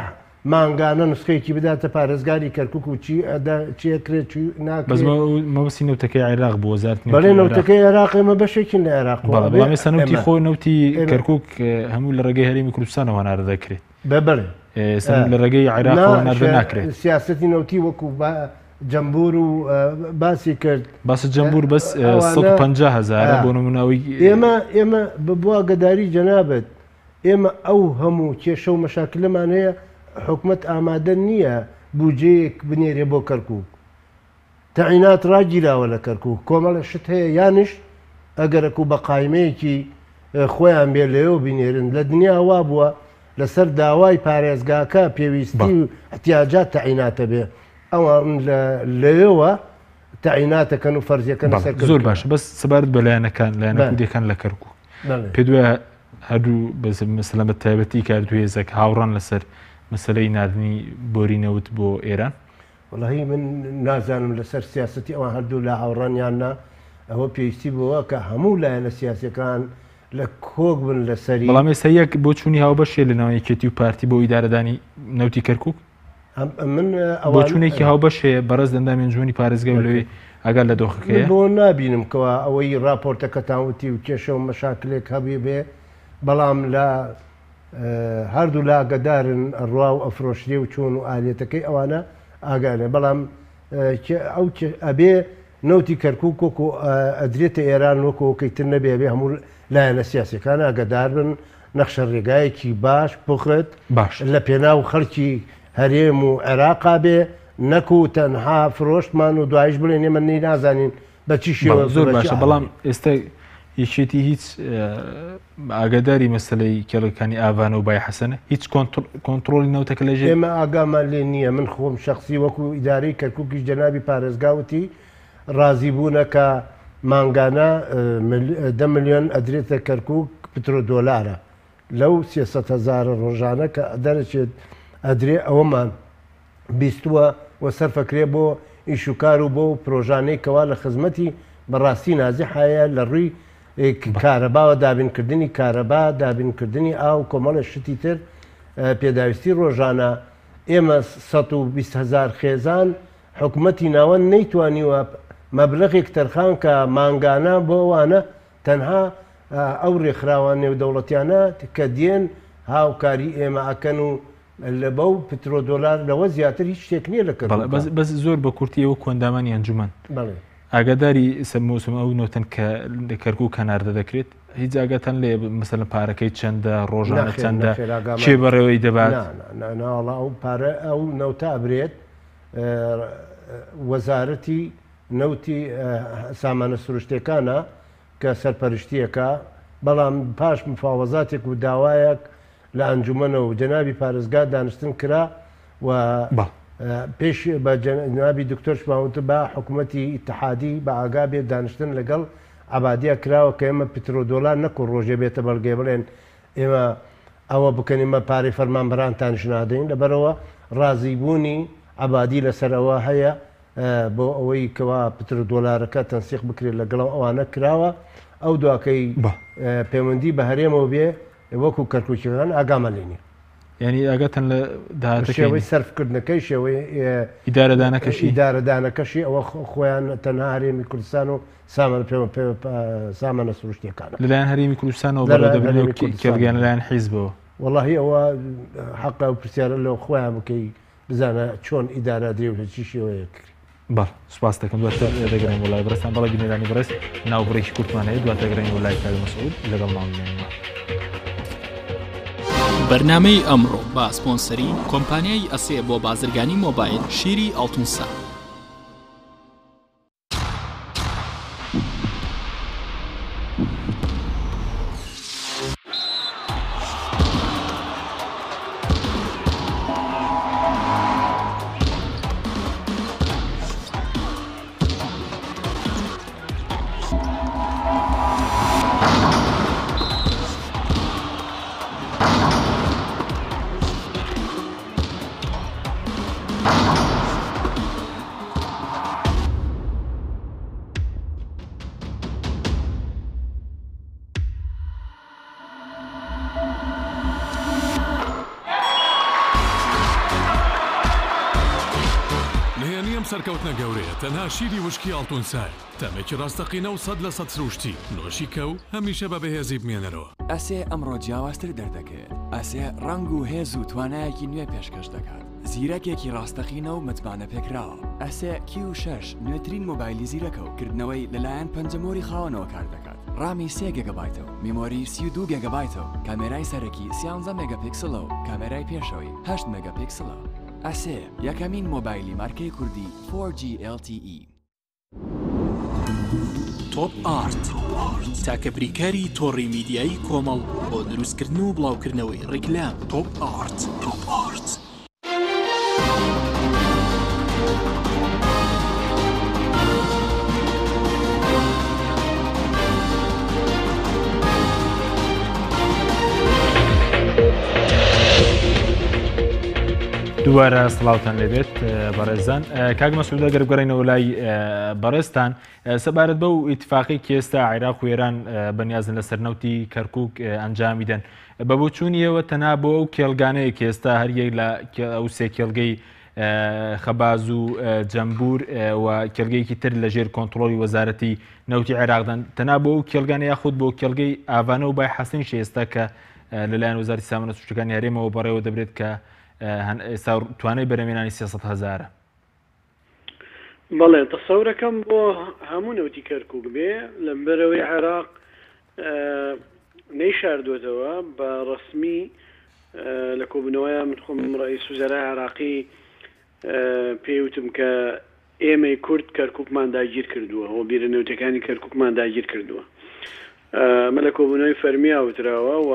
مانگانە نوسخەیەکی بداتە پارێزگاری کەرکوک و چی ئەدا چی ئەکرێ چی بەس ناکرێ. مەبەستی نەوتەکەی عێراق بوو وەزارەتی نەوتی بەڵێ عێراق. نەوتەکەی عێراق ئێمە بەشێکین لە عێراق خۆ بەڵێ ئەبێ بەڵام ئێستا نەوتی ئێمە خۆ نەوتی ئێمە کەرکوک هەموو لە ڕێگەی هەرێمی کوردستانەوە هەناردە دەکرێت. بە بەڵێ ئێستا لە ڕێگەی نا عێراقەوە هەناردە ناکرێت. سیاسەتی نەوتی وەکو با جەمبور و باسی کرد. باسە جەمبور بەس ئەوانە 150 هەزارە بۆ نمونە ئەوەی ئێمە ئێمە بە بۆ ئاگەداری جەنابت ئێمە ئەو هەموو کێشە و مەشاکلەمان هەیە حکومەت ئامادە نییە بودجەیەک بنێرێ بۆ کەرکوک تەعینات ڕاگیراوە لە کەرکوک کۆمەڵە شت هەیە یانیش ئەگەرەکو بە قایمەیەکی خۆیان بێ لەوێوە بینێرن لە دنیا وا بووە لەسەر داوای پارێزگاکە پێویستی و احتیاجات تەعیناتە بێ ئەوان لەوێوە تەعیناتەکەن و فەرزیەکەن لەسەر زۆر باشە بەس سەبارەت بە لایەنەکان لایەنە کوردیەکان لە کەرکوک پێت وایە هەردوو مەسەلەن بە تایبەتی کە هەردوو هێزەکە هاوڕان لەسەر مەسەلەی ناردنی بۆری نەوت بۆ ئێران؟ وەڵاهی من نازانم لەسەر سیاسەتی ئەوان هەردوو لا هاوڕان یان نا، ئەوە پێویستی بەوە کە هەموو لایەنە سیاسیەکان لە کۆک بن لەسەری. بەڵام ئێستا یەک بۆچوونی هاوبەش هەیە لەناو یەکێتی و پارتی بۆ ئیدارەدانی نەوتی کەرکوک؟ من ئەوان بۆچوونێکی هاوبەش هەیە، بەڕێز ئەندامی ئەنجومەنی پارێزگای و لەوێ ئاگات لە دۆخەکەیە؟ من بۆ نابینم کەوا ئەوەی ڕاپۆرتەکەتان وتی و کێشە و مەشاکلێک هەبیبێ، بەڵام لە هەردوو لا ئاگەدارن ئەڕوا و ئەفرۆشرێ و چۆن و ئالیەتەکەی ئەوانە ئاگایان لێ بەڵام ئەو ئەبێ نەوتی کەرکوک وەکو ئەدرێتە ئێران وەکو ئەوکەی تر نەبێ ئەبێ هەموو لایەنە سیاسیەکان ئاگەدار بن نەخشە ڕێگایەکی باش پوخت باش لە پێناو خەڵکی هەرێم و عێراقا بێ نەکو تەنها فرۆشتمان و دوایش بڵێن ئێمە نی نازانین بە چی شێوە زۆر باشە بەڵام ئێستا یەکێتی هیچ ئاگاداری مەسلەی کێڵەکانی ئاڤان و بای حەسەنە هیچ کۆنتترۆلی نەوتەکە لە ژێر ئێمە ئاگامان لێ نییە من خۆم شخصی وەکو ئیدارەی کەرکووکیش جەنابی پارێزگاوتی ڕازی بوونە کە مانگانە دە ملیۆن ئەدرێتە کەرکووک پترۆدۆلارە لەو 300 هەزارە ڕۆژانە کە دەرەچێت ئەدرێ ئەوەمان بیستووە و سەرفەکرێ بۆ ئیشوکار و بۆ پرۆژانەی کەوا لە خزمەتی بەڕاستی نازحایە لە ڕووی کارەباوە دابینکردنی کارەبا دابینکردنی ئاو کۆمەڵێ شتی تر پێداویستی ڕۆژانە ئێمە 120 هەزار خێزان حکومەتی ناوەند نەیتوانیوە مەبلەغێک تەرخان کە مانگانە بۆ ئەوانە تەنها ئەو ڕێکخراوە نێودەوڵەتیانە کە دێن هاوکاری ئێمە ئەکەن و لە بەو پترۆ دۆلار لەوە زیاتر هیچ شتێک نییە لە کەرکوک. بەڵێ بەس زۆر بە کورتی ئێوە کۆئەندامانی ئەنجومەن بەڵێ. ئاگاداری سەر مۆسم ئەو نەوتەن کە لە کەرکوک هەناردە دەکرێت هیچ ئاگاتان لێ مەسەلەن پارەکەی چەندە ڕۆژانە نەخێر چەندە نەخێر ئاگامان کێ بەڕێوەی دەبات؟ نا نا نا نا وەڵا ئەو پارە ئەو نەوتە ئەبرێت وەزارەتی نەوتی سامانە سروشتێکانە کە سەرپەرشتیەکە بەڵام پاش مفاوەزاتێک و داوایەک لە ئەنجومەنەوە و جەنابی پارێزگا دانیشتن کرا و پێش بە جەنابی دکتۆرشمان وت با حکومەتی ئیتحادی بە ئاگا بێت دانیشتن لەگەڵ عەبادیا کراوە کە ئێمە پترۆدۆلار نەکو ڕۆژێ بێتە بەڵگەی بڵێن ئێمە ئەوە بکەن ئێمە پارەی فەرمانبەرانتانیش نادەین لەبەرئەوە ڕازیبوونی عەبادی لەسەر ئەوە هەیە بۆ ئەوەی کەوا پترۆدۆلارەکە تەنسیق بکرێت لەگەڵ ئەوانە کراوە ئەو دواکەی پەیوەندی بە هەرێمەوە بێ وەکو کەرکوکیەکان ئاگامان لێ نیە. یانی ئاگاتان لە داهاتەکەی شێوەی سەرف کردنەکەی شێوەی ئیدارەدانەکەشی ئیدارەدانەکەشی ئەوە خۆیان تەنها هەرێمی کوردستان و سامانە پێوە سامانە سروشتیەکانە لەلایەن هەرێمی کوردستانەوە بەڕێوە دەبرێن و کێڵگەیان لەلایەن حیزبەوە. وەڵاهی ئەوە حەقە ئەو پرسیارە لە خۆیان بکەی بزانە چۆن ئیدارە ئەدرێ و لە چی شێوەیەک کرێ. بەڵێ سوپاست دەکەم دواتر دەگەڕێین بۆ لای بەڕێزتان بەڵێ بینەرانی بەڕێز ناوبڕێکی کورتمان هەیە دواتر دەگەڕێین بۆ لای کاک مەسعود لەگەڵمان بمێننەوە. بەرنامەی ئەمڕۆ بە سپۆنسەری کۆمپانیای ئەسێ بۆ بازرگانی مۆبایل شیری ئاڵتونسا. نهێنی ئەم سەرکەوتنە گەورەیە تەنها شیری وشکی ئاڵتونسایە، تامێکی ڕاستەقینە و 100% سروشتی، نۆشی کە و هەمیشە بە بەهێزی بمێنەرەوە. ئەسێ ئەمڕۆ جیاوازتر دەردەکەوێت. ئەسێ ڕەنگ و هێز و توانایەکی نوێ پێشکەش دەکات. زیرەکێکی ڕاستەقینە و متمانەپێکراوە. ئەسێ کیو شەش نوێترین مۆبایلی زیرەکە و کردنەوەی لەلایەن پەنجەمۆری خاوەنەوە کار دەکات. ڕامی سێ گێگابایتە و میمۆری 32 گێگابایتە و کامێرای سەرەکی سیانزە مێگاپیکسڵە و کامێرای پێشەوەی هەشت مێگاپیکسڵە. ئەسێ یەکەمین مۆبایلی مارکەی کوردی 4G LTE. تۆپ ئارت تاکە بریکاری تۆڕی میدیایی کۆمەڵ بۆ دروستکردن و بڵاوکردنەوەی ڕیکلام تۆپ ئارت تۆپ ئارت. دووبارە سڵاوتان لێبێت بەڕێزان کاک مەسعود ئەگەر بگەڕێینەوە لای بەڕێزتان سەبارەت بەو ئیتفاقی کە ئێستا عێراق و ئێران بەنیازن لەسەر نەوتی کەرکک ئەنجامی دەن بە بۆچوونیەوە تەنها بۆ ئەو کێڵگانەیە کە ئێستا هەریەک لە ئەو سێ کێڵگەی خەباز و جەمبور و کێڵگەیەکی تر لە ژێر کۆنتڕۆڵی وەزارەتی نەوتی عێراقدان تەنها بۆ ئەو کێڵگانە یاخود بۆ کێڵگەی ئاڤانە و بای حەسەنیش ئێستا کە لەلایەن وەزارەتی سامانە سروشتەکانی هەرێمەوە بەڕێوە دەبرێت کە ئێستا توانای بەرهەمهێنانی 300 هەزارە. بەڵێ تەسەورەکەم بۆ هەموو نەوتی کەرکوک بێ لەبەرئەوەی عێراق نەیشاردووەتەوە بە ڕەسمی لە کۆبوونەوەیان من خۆم ڕئیس وزەرای عێراقی پێی وتم کە ئێمەی کورد کەرکوکمان داگیر کردووە و بیرە نەوتەکانی کەرکوکمان داگیر کردووە ئەمە لە کۆبوونەوەی فەرمیا وتراوە و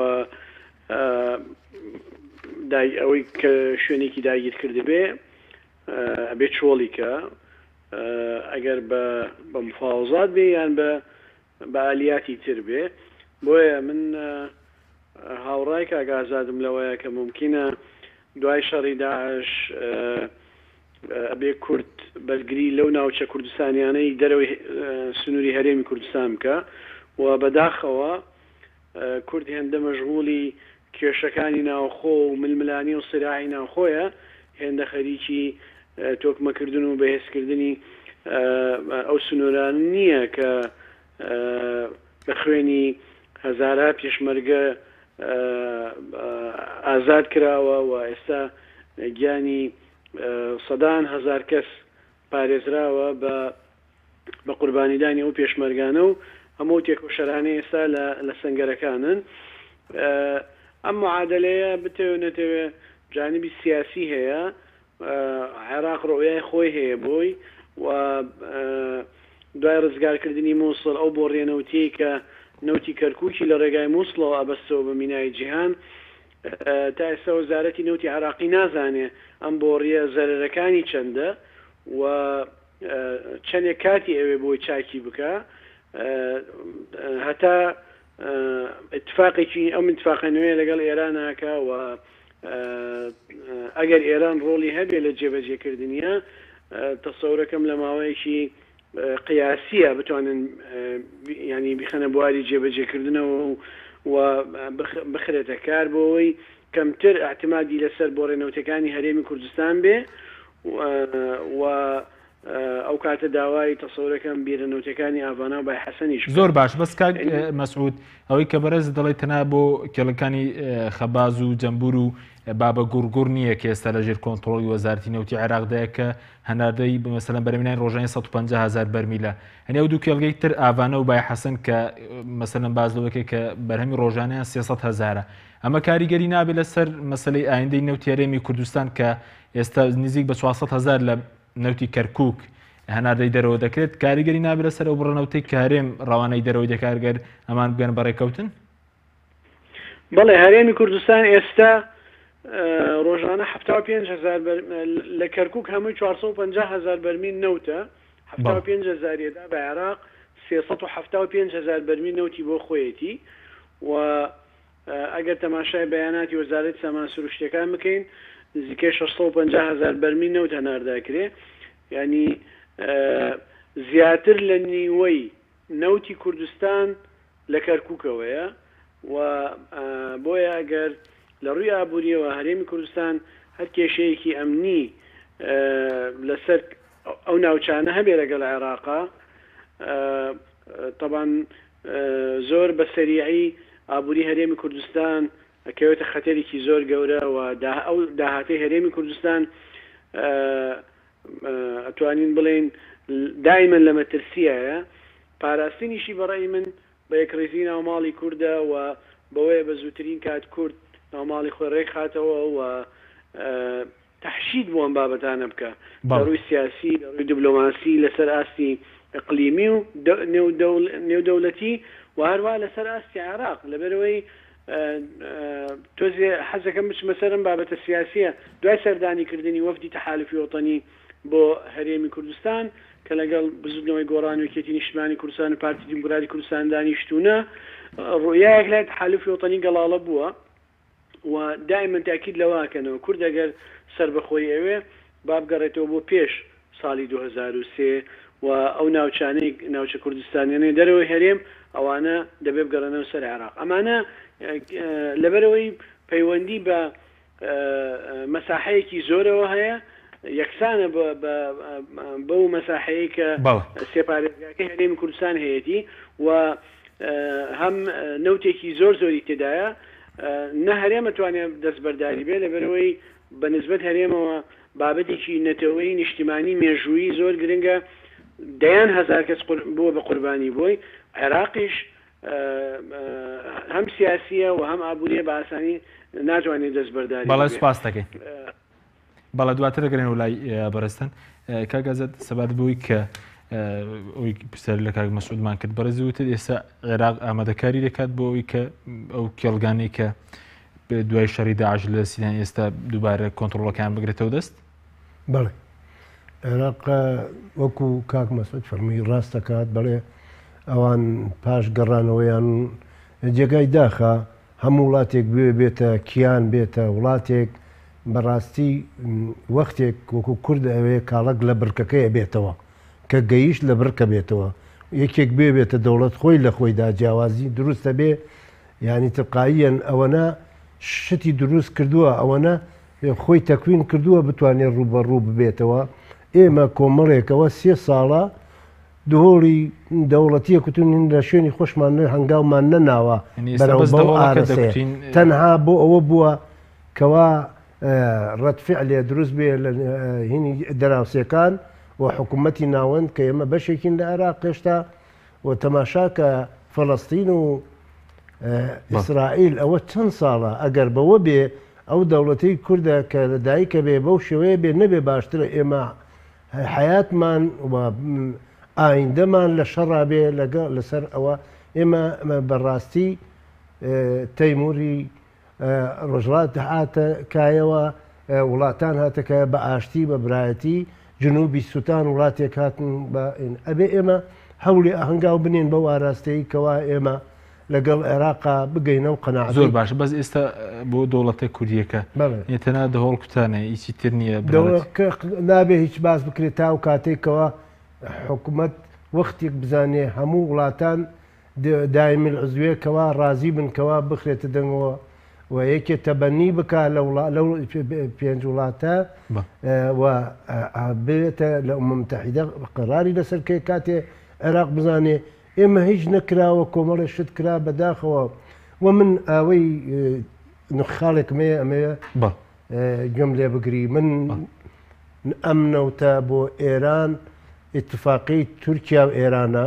ئەوەی کە شوێنێکی داگیر کردبێ ئەبێ چۆڵی کە ئەگەر بە بە مفاوەزات بێ یان بە بە ئالیاتی تر بێ بۆیە من هاوڕای کاک ئازادم لەوەیە کە مومکینە دوای شەڕی داعش ئەبێ کورد بەرگری لەو ناوچە کوردستانیانەی دەرەوەی سنووری هەرێمی کوردستان بکە و بەداخەوە کورد هێندە مەشغوڵی کێشەکانی ناوخۆ و ململانێ و سیراعی ناوخۆیە، هێندە خەریکی تۆکمەکردن و بەهێزکردنی ئەو سنوورانە نییە کە بە خوێنی هەزارا پێشمەرگە ئازاد کراوە و ئێستا گیانی سەدان هەزار کەس پارێزراوە بە بە قوربانیدانی ئەو پێشمەرگانە و هەموو ئەو تێکۆشەرانەی ئێستا لە لە سەنگەرەکانن. ئەم معادەلەیە بتەوێ نەتەوێ جانبی سیاسی هەیە، عێراق ڕوئیای خۆی هەیە بۆی و دوای ڕزگارکردنی موسڵ ئەو بۆڕیە نەوتیەی کە نەوتی کەرکوکی لە ڕێگای موسڵەوە ئەبەستەوە بە مینای جیهان تا ئێستا وەزارەتی نەوتی عێراقی نازانێ ئەم بۆڕیە زەرەرەکانی چەندە و چەندێک کاتی ئەوێ بۆی چاکی بکا هەتا اتفاقێکی ئەم اتفاقە نوێ لەگەڵ ئێران ناکا و ئەگەر ئێران ڕۆڵی هەبێ لە جێبەجێکردنیە تەسەورەکەم لە ماوەیەکی قیاسیە بتوانن ینی بخەنە بواری جێبەجێکردنەوە و بخرێتە کار بۆەوەی کەمتر اعتمادی لەسەر بۆڕێ نەوتەکانی هەرێمی کوردستان بێ و ئەو کاتە داوای تەسەورەکەم بیرە نەوتەکانی ئاڤانا و بای حەسەنیش بکەن. زۆر باش بەس کاک مەسعود ئەوەی کە بەڕێزت دەڵێی تەنها بۆ کێڵگەکانی خەباز و جەمبور و بابە گوڕگوڕ نییە کە ئێستا لەژێر کۆنتڕۆڵی وەزارەتی نەوتی عێراقدایە کە هەناردەی مەسەلەن بەرهەمهێنانی ڕۆژانەی 150 هەزار بەرمیلە هەنێ ئەو دوو کێڵگەی تر ئاڤانە و بای حەسەن کە مەسەلەن باس لەوە کرد کە بەرهەمی ڕۆژانەیان 300 هەزارە ئەمە کاریگەری نابێت لەسەر مەسەلەی ئایندەی نەوتی هەرێمی کوردستان کە ئێستا نزیک بە 400 هەزار لە نەوتی کەرکک هەناردەی دەرەوە دەکرێت کاریگەری نابێت لەسەر ئەو بڕە نەوتەی کە هەرێم ڕەوانەی دەرەوەی دەکات گەر ئەمان بگەن بە ڕێککەوتن؟ بەڵێ هەرێمی کوردستان ئێستا ڕۆژانە 75 هەزار لە کەرکک هەمووی 450 هەزار بەرمیل نەوتە 75 هەزار یەدا بە عێراق 375 هەزار بەرمیل نەوتی بۆ خۆیەتی و ئەگەر تەماشای بەیاناتی وەزارەتی سامان سروشتیەکان بکەین. نزیکەی 650 هەزار بەرمیل نەوت هەناردە ئەکرێ یانی زیاتر لە نیوەی نەوتی کوردستان لە کەرکوکەوەیە و بۆیە ئەگەر لە ڕووی ئابووریەوە هەرێمی کوردستان هەر کێشەیەکی ئەمنی لەسەر ئەو ناوچانە هەبێ لەگەڵ عێراقا تەبان زۆر بە سەریعی ئابووری هەرێمی کوردستان ئەکەوێتە خەتەرێکی زۆر گەورە و ئەو داهاتەی هەرێمی کوردستان ئەتوانین بڵێین دایمەن لە مەترسیایە، پاراستنیشی بە ڕەئی من بە یەکڕیزی ناوماڵی کوردە و بەوەیە بە زووترین کات کورد ناوماڵی خۆی ڕێکخاتەوە و تەحشید بۆ ئەم بابەتانە بکا لە ڕووی سیاسی، لە ڕووی دبلۆماسی لەسەر ئاستی ئیقلیمی و نێودەولەتی و هەروەها لەسەر ئاستی عێراق لەبەرئەوەی تۆزێ حەزەکەم بچمە سەر ئەم بابەتە سیاسیە، دوای سەردانی کردنی وەفدی تەحالوفی وەتەنی بۆ هەرێمی کوردستان کە لەگەڵ بزوتنەوەی گۆڕان و یەکێتی نیشتمانی کوردستان و پارتی دیموکراتی کوردستان دانیشتوونە، ڕوئیایەک لای تەحالوفی وەتەنی گەڵاڵە بووە و دائیمەن تاکید لەوە ئەکەنەوە کورد ئەگەر سەربەخۆیی ئەوێ با بگەڕێتەوە بۆ پێش ساڵی 2003 و ئەو ناوچانەی ناوچە کوردستانیانەی دەرەوەی هەرێم ئەوانە دەبێ بگەڕێنەوە سەر عێراق ئەمانە لەبەرئەوەی پەیوەندی بە مەساحەیەکی زۆرەوە هەیە یەکسانە بەو مەساحەیە کە سێ پارێزگاکەی هەرێمی کوردستان هەیەتی و هەم نەوتێکی زۆر زۆری تێدایە نە هەرێمە توانێت دەستبەرداری بێ لەبەرەوەی بە نسبەت هەرێمەوە بابەتێکی نەتەوەیی نیشتیمانی مێژوویی زۆر گرنگە دەیان هەزار کەس بووە بە قوربانی بۆی عێراقیش هەم سیاسیە و هەم ئابووریە بە ئاسانی ناتوانێت دەستبەرداری بەڵێ سوپاس دەکەین بەڵێ دواتر دەگەرێنەوە لای بەڕێزتان کاک ئازاد سەبارەت بەوەی کە ئەوی پرسیار لە کاک مەسعودمان کرد بەڕێزی وتت ئێستا عێراق ئامادەکاری دەکات بۆ ئەوی کە ئەو کێڵگانەی کە دوای شەڕی داعش لە سیدان ئێستا دووبارە کۆنتترۆلەکان بگرێتەوە دەست؟ بەڵێ عێراق وەکو کاک مەسعود فەرمووی ڕاست دەکات بەڵێ ئەوان پاش گەڕانەوەیان جێگای داخە هەموو وڵاتێک بوێ بێتە کیان بێتە وڵاتێک بەڕاستی وەختێک وەکو کورد ئەوێ کاڵەک لە بڕکەکەی ئەبێتەوە کە گەیشت لە بڕکە بێتەوە یەکێک بێ بێتە دەوڵەت خۆی لە خۆیدا جیاوازی دروستە بێ یانی تلقاییەن ئەوەنە شتی دروست کردووە ئەوەنە خۆی تەکوین کردووە بتوانێت ڕووبەڕوو ببێتەوە ئێمە کۆمەڵێکەوە سێ ساڵە دهۆڵی دەوڵەتیە کوتون لە شوێنی خۆشمان نە هەنگاومان نەناوە بەرەو بەو ئارەسەیە تەنها بۆ ئەوە بووە کەوا ڕەد فعلێ دروست بێ لە هینی دراوسێکان و حکوومەتی ناوەند کە ئێمە بەشێکین لە عێراق هێشتا و تەماشا کە فەلەستین و ئیسرائیل ئەوە چەند ساڵە ئەگەر بەوە بێ ئەو دەوڵەتەی کوردە کە لە دایکە بێ بەو شێوەیە بێ نەبێ باشترە ئێمە حەیاتمان و ئایندەمان لە شەڕا بێ لەگەڵ لەسەر ئەوە ئێمە بەڕاستی تەیموری ڕۆژڵات هاتە کایەوە وڵاتان هاتە کایە بە ئاشتی بە برایەتی جنوبی سوتان وڵاتێک هاتن بە ئەبێ ئێمە هەوڵی ئەهنگاو بنین بەو ئاراستەی کەوا ئێمە لەگەڵ عێراقا بگەینە و قەناعەت. زۆر باشە بەس ئێستا بۆ دەوڵەتە کوردیەکە نیە تەنها دەهۆڵ کوتانە هیچی تر نییە نابێ هیچ باس بکرێت تا ئەو کاتێک کەوا حکومەت وەختێک بزانێ هەموو وڵاتان دائم العضویە کەوا ڕازی بن کەوا بخرێتە دەنگەوە و یەکێ تەبەنی بکا لە لەو پێنج وڵاتە و بێتە لە ئومم متحیدە قەراری لەسەر کێ کاتێ عێراق بزانێ ئێمە هیچ نەکراوە کۆمەڵێ شت کرا بەداخەوە و من ئاوەی خاڵێکم هەیە ئەمەوێ گوێم لێ بگری من ئەم نەوتە بۆ ئێران ئیتفاقی تورکیا و ئێرانە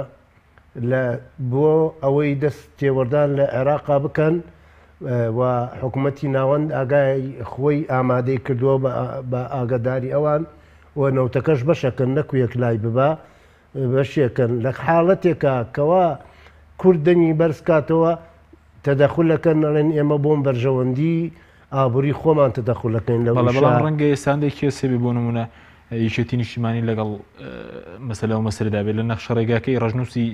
لە بۆ ئەوەی دەست تێوەردان لە عێراقا بکەن و حکوومەتی ناوەند ئاگای خۆی ئامادەی کردووە بە ئاگاداری ئەوان و نەوتەکەش بەشەکەن نەکو یەک لای ببا بەشێکن لە حاڵەتێکا کەوا کورد دەنگی بەرز کاتەوە تەدەخول ئەکەن ئەڵێن ئێمە بۆم بەرژەوەندی ئابووری خۆمان تەدەخول ئەکەین لەو بەڵێ ئیشە. بەڵام ڕەنگە ئێستا هەندێک کێس هەبێ بۆ نموونە یەکێتی نیشتیمانی لەگەڵ مەسەلە و مەسەلەدا بێت لە نەخشەڕێگاکەی ڕەشنووسی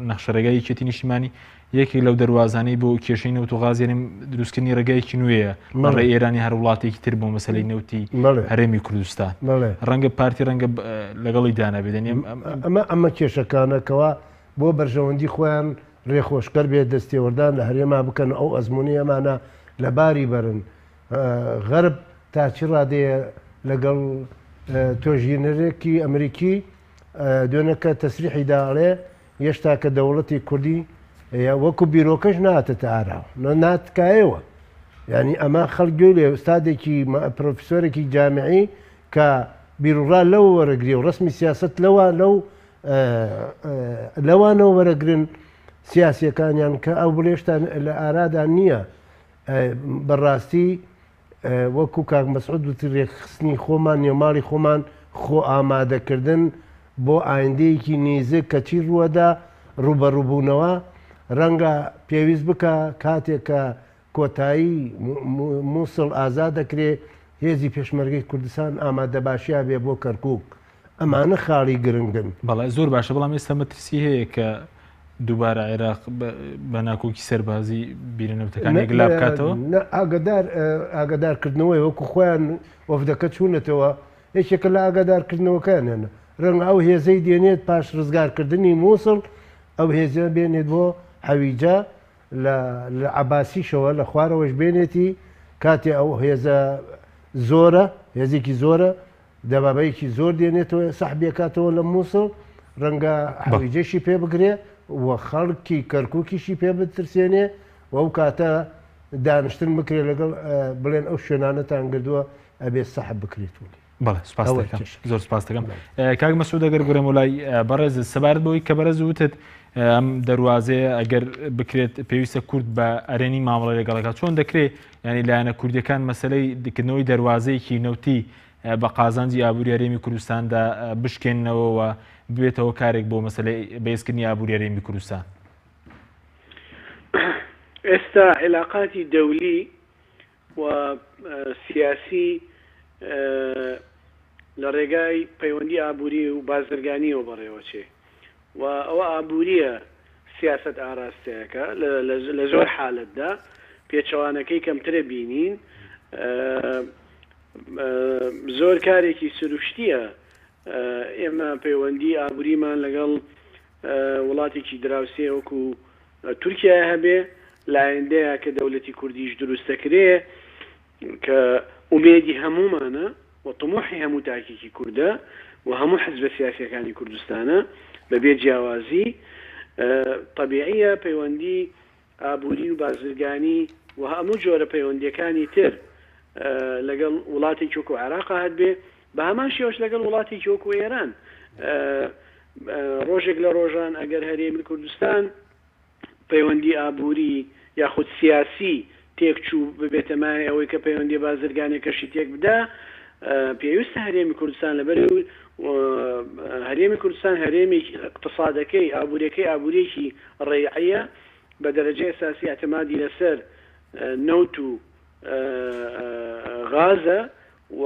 نەخشەڕێگای یەکێتی نیشتیمانی یەکێک لەو دەروازانەی بۆ کێشەی نەوت و غاز یعنی دروستکردنی ڕێگایەکی نوێیە ڕێ ئێرانی هەر وڵاتێکی تر بۆ مەسەلەی نەوتی هەرێمی کوردستان ڕەنگە پارتی ڕەنگە لەگەڵی دانابێت ئەمە ئەمە کێشەکانە کەوا بۆ بەرژەوەندی خۆیان ڕێخۆشکەر بێت دەستێوەردان لە هەرێما بکەن ئەو ئەزمموی ئەمانە لەباری بەرن غەرب تا چ ڕادەیە لەگەڵ تۆژینەرێکی ئەمریکی دوێنەکە تەسریحی دا ئەڵێ یەشتا کە دەوڵەتی کوردی وەکو بیرۆکەش ناتێتە ئاراوە ناتکایەوە یعنی ئەمە خەڵک گوێی لێ ئوستادێکی پرۆفیسۆرێکی جامعی کە بیروڕا لەوە وەرەگری و ڕسمی سیاست لەوە لەو لەوانەوە وەرەگرن سیاسیەکانیان کە ئەو بڵێشتان لە ئارادا نییە بەڕاستی وەکو کاک مەسعود وتی رێکخستنی خۆمان نێوماڵی خۆمان خۆ ئامادەکردن بۆ ئایندەیەکی نیزک کە چی ڕووەدا ڕووبەڕووبوونەوە ڕەنگە پێویست بکا کاتێک کە کۆتایی موسڵ ئازاد دەکرێ هێزی پێشمەرگەی کوردستان ئامادەباشیا بێ بۆ کەرکوک ئەمانە خاڵی گرنگن. بەڵێ زۆر باشە بەڵام ئێستا مەترسی هەیە کە دووبارە عێراق بە ناکۆکی سەربازی بیرە نەوتەکان یەکلا بکاتەوە؟ ئاگدار ئاگدارکردنەوەی وەکو خۆیان وەفدەکە چوونەتەوە یەکێکە لە ئاگادارکردنەوەکانیان ڕەنگە ئەو هێزەی دێنێت پاش ڕزگارکردنی مووسڵ ئەو هێزە بێنێت بۆ حەویجە لە لە عەباسیشەوە لە خوارەوەش بێنێتی کاتێ ئەو هێزە زۆرە هێزێکی زۆرە دەبابەیەکی زۆر دێنێتەوە سەحبی ئەکاتەوە لە موسڵ، ڕەنگە حەویجەشی پێ بگرێ و خەڵکی کەرکوکیشی پێ بترسێنێ و ئەو کاتە دانیشتن بکرێ لەگەڵ بڵێن ئەو شوێنانەتان گردووە ئەبێ سەحب بکرێت و بەڵێ سپاس دەکەم زۆر سپاس دەکەم کاک مەسعود ئەگەر بگەڕێمەوە لای بەڕێز سەبارەت بەوەی کە بەڕێز وتت ئەم دەروازەیە ئەگەر بکرێت پێویستە کورد بە ئەرێنی مامەڵە لەگەڵەکە چۆن دەکرێت ینی لایەنە کوردیەکان مەسلەی دکردنەوەی دەروازەیەکی نەوتی بە قازانجی ئابووری هەرێمی کوردستاندا بشکێننەوە و ببێتەوە کارێک بۆ مەسلەی بەهێزکردنی ئابووری هەرێمی کوردستان؟ ئێستا عیلاقاتی دەولی و سیاسی لە ڕێگای پەیوەندی ئابووری و بازرگانیەوە بەڕێوەچێ و ئەوە ئابوورییە سیاسەت ئاراستەیەکە لە زۆر حالەتدا پێچەوانەکەی کەمترە بینین زۆر کارێکی سروشتییە ئێمە پەیوەندی ئابووریمان لەگەڵ وڵاتێکی دراوسێ وەکو تورکیا هەبێ لە ئایندەیا کە دەولەتی کوردیش دروست دەکرێ کە ئومێدی هەموومانە و تموحی هەموو تاکێکی کوردە و هەموو حزبە سیاسیەکانی کوردستانە بە بێ جیاوازی تەبیعیە پەیوەندی ئابووری و بازرگانی و هەموو جۆرە پەیوەندیەکانی تر لەگەڵ وڵاتێکی وەکو عێراقا هەبێ بە هەمان شێوەش لەگەڵ وڵاتێکی وەکو ئێران ڕۆژێک لە ڕۆژان ئەگەر هەرێمی کوردستان پەیوەندی ئابووری یاخود سیاسی تێکچوو ببێتە مایەی ئەوەی کە پەیوەندیە بازرگانیەکەشی تێک بدا، پێویستە هەرێمی کوردستان لەبەر هەرێمی کوردستان هەرێمێکی ئیقتسادەکەی ئابووریەکەی ئابووریەکی ڕەیعیە بە دەرەجەی ئەساسی ئیعتمادی لەسەر نەوت و غازە و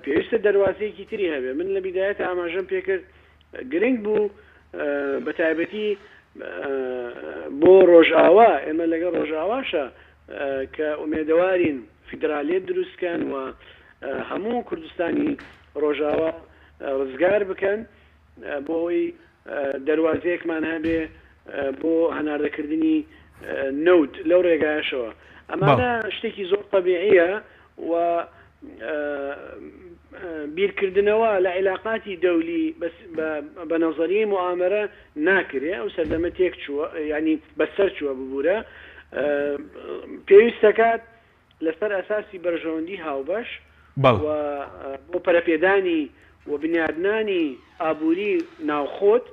پێویستە دەروازەیەکی تری هەبێ من لە بیدایەتە ئاماژەم پێکرد گرنگ بوو بە تایبەتی بۆ ڕۆژئاوا ئێمە لەگەڵ ڕۆژئاواشە کە ئومێدەوارین فیدرالیت دروستکەن و هەموو کوردستانی ڕۆژاوا ڕزگار بکەن بۆ ئەوەی دەروازەیەکمان هەبێ بۆ هەناردەکردنی نەوت لەو ڕێگایەشەوە ئەمانە شتێکی زۆر تەبیعیە و بیرکردنەوە لە عیلاقاتی دەولی بە نەزەریەی موئامەرە ناکرێ ئەو سەردەمە تێک چووە یانی بەسەر چووە ببورە پێویست دەکات لەسەر ئەساسی بەرژەوەندی هاوبەش و بۆ پەرەپێدانی و بنیادنانی ئابووری ناوخۆت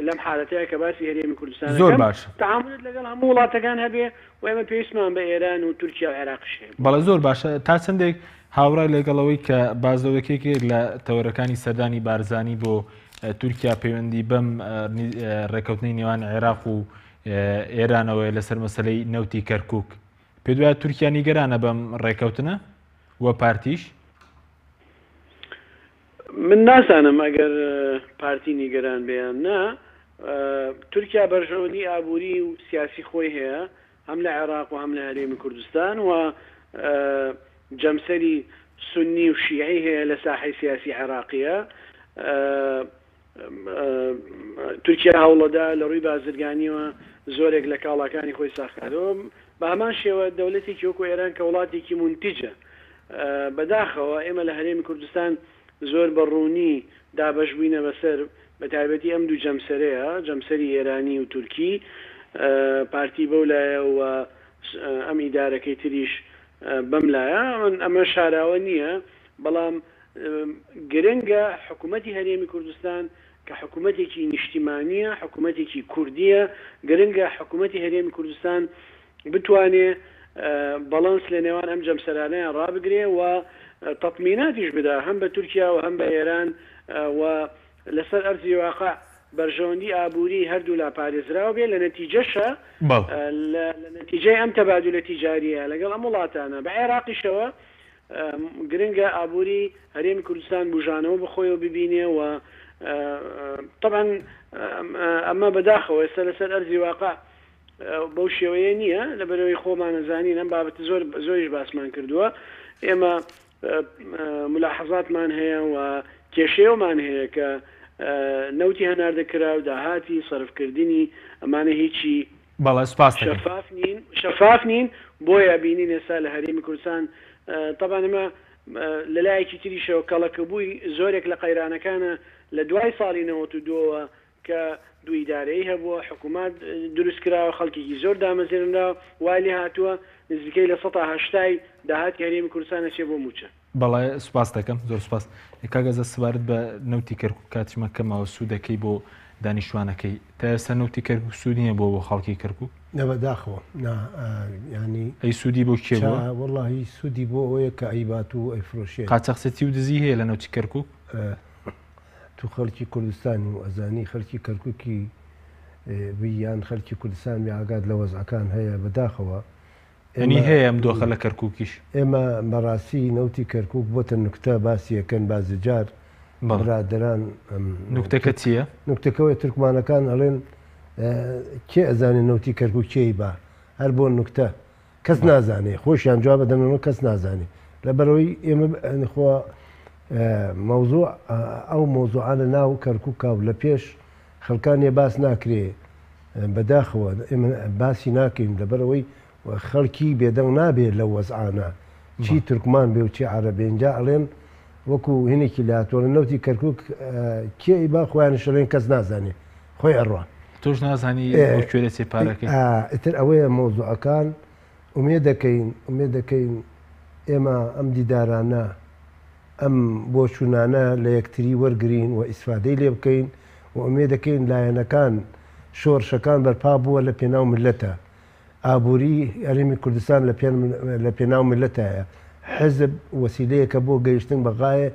لەم حالەتەیا کە باسی هەرێمی کوردستان زۆر ئەکەم باشە. تەعامولت لەگەڵ هەموو وڵاتەکان هەبێ و ئێمە پێویستمان بە ئێران و تورکیا و عێراقیش هەیە. بەڵێ زۆر باشە تا چەندێک هاوڕای لەگەڵ ئەوەی کە باس لەوە دەکرێت یەکێک لە تەوەرەکانی سەردانی بارزانی بۆ تورکیا پەیوەندی بەم ڕێکەوتنەی نێوان عێراق و ئێرانەوەیە لەسەر مەسەلەی نەوتی کەرکوک پێت وایە تورکیا نیگەرانە بەم ڕێکەوتنە و پارتیش؟ من نازانم ئەگەر پارتی نیگەران بێ یان نا، تورکیا بەرژەوەندی ئابووری و سیاسی خۆی هەیە هەم لە عێراق و هەم لە هەرێمی کوردستان و جەمسەری سوننی و شیعی هەیە لە ساحەی سیاسی عێراقیە. تورکیا هەوڵەدا لە ڕووی بازرگانیەوە زۆرێک لە کاڵاکانی خۆی ساخکاتەوە. بە هەمان شێوە دەولەتێکی وەکو ئێران کە وڵاتێکی مونتیجە، بەداخەوە ئێمە لە هەرێمی کوردستان زۆر بە ڕوونی دابەش بووینە بەسەر بە تایبەتی ئەم دوو جەمسەرەیە، جەمسەری ئێرانی و تورکی، پارتی بەو لایە و ئەم ئیدارەکەی تریش بەم لایە. ئەمە شاراوە نییە، بەڵام گرنگە حکومەتی هەرێمی کوردستان کە حکومەتێکی نیشتیمانییە، حکومەتێکی کوردییە، گرنگە حکومەتی هەرێمی کوردستان بتوانێ بەڵەنس لە نێوان ئەم جەمسەرانەیان ڕابگرێ و تەتمیناتیش بدا هەم بە تورکیا و هەم بە ئێران و لەسەر ئەرزی واقع بەرژەوەندی ئابووری هەردوولا پارێزراو بێ لە نەتیجەشا لە نەتیجەی ئەم تەبادولە تیجارییە لەگەڵ ئەم وڵاتانە بە عێراقیشەوە گرنگە ئابووری هەرێمی کوردستان بوژانەوە بەخۆیەوە ببینێ و تەبعەن ئەمە بەداخەوە ئێستا لەسەر ئەرزی واقع بەو شێوەیە نییە لەبەرەوەی خۆمانەزانین ئەم بابەتە زۆر زۆریش باسمان کردووە ئێمە ملاحەزاتمان هەیە و کێشەیەومان هەیە کە نەوتی هەناردە کرا و داهاتی سەرفکردنی ئەمانە هیچی بەڵێ سوپاست دەکەین. شەفاف نین شەفاف نین بۆیە بینین ئێستا لە هەرێمی کوردستان تەبعەن ئەمە لە لایەکی تریشەوە کەڵەکەبووی زۆرێک لە قەیرانەکانە لە دوای ساڵی 92 وە کە دوو ئیدارەیی هەبووە حکوومەت دروست کراوە خەڵکێکی زۆر دامەزرێنراوە وای لێ هاتووە نزیکەی لە سەتا هەشتای داهاتی هەرێمی کوردستان ئەچێ بۆ مووچە. بەڵێ سوپاست دەکەم زۆر سوپاس. کاک ئازاد سەبارەت بە نەوتی کەرکوک کاتیشمان کەمەوە سوودەکەی بۆ دانیشتوانەکەی تا ئێستا نەوتی کەرکوک سوودی نیە بۆ بۆ خەڵکی کەرکوک؟ نا بەداخەوە نا یانی ئەی سوودی بۆ کێ بووە؟ وەڵاهی سوودی بۆ ئەوەیە کە ئەیبات و ئەیفرۆشێت. قاچاخچێتی و دزی هەیە لە نەوتی کەرکوک؟ تو خەڵکی کوردستانی و ئەزانی خەلکی کەرکوکی بی یان خەلکی کوردستان بی ئاگات لە وەزعەکان هەیە بەداخەوە یەنی هەیە ئەم دۆخە لە کەرکوکیش؟ ئێمە بەڕاستی نەوتی کەرکوک بۆتە نوکتە باسی ئەکەن بازجار برادەران. نوکتەکە چیە؟ نوکتەکە ئەوەیە تورکمانەکان ئەڵێن کێ ئەزانێ نەوتی کەرکوک کێی با هەر بۆ نوکتە کەس نازانێ خۆشیان جواب ئەدەنەوە کەس نازانێ لەبەرئەوەی ئێمە خۆ مەوزوع ئەو مەوزوعە لە ناو کەرکوکا و لە پێش خەڵکانێ باس ناکرێ بەداخەوە ئێمە باسی ناکەین لەبەرئەوەی خەڵکی بێدەنگ نابێ لەو وەزعانە چی تورکمان بێ و چی عەرەب بێ ئینجا ئەڵێن وەکو هینێکی لاتۆڵە نەوتی کەرکوک کێ ئەیبا خۆیانش ئەڵێن کەس نازانێ خۆی ئەڕوا. تۆش نازانی بۆ کوێ دەچێ پارەکەی. ئیتر ئەوەیە مەوزوعەکان ئومێد دەکەین ئومێد دەکەین ئێمە ئەم دیدارانە ئەم بۆچوونانە لە یەکتری وەرگرین و ئیسفادەی لێ بکەین و ئومێد دەکەین لایەنەکان شۆڕشەکان بەرپا بووە لە پێناو میللەتە ئابووری هەرێمی کوردستان لە پێناو میللەتایە حزب وەسیلەیەکە بۆ گەیشتن بە غایە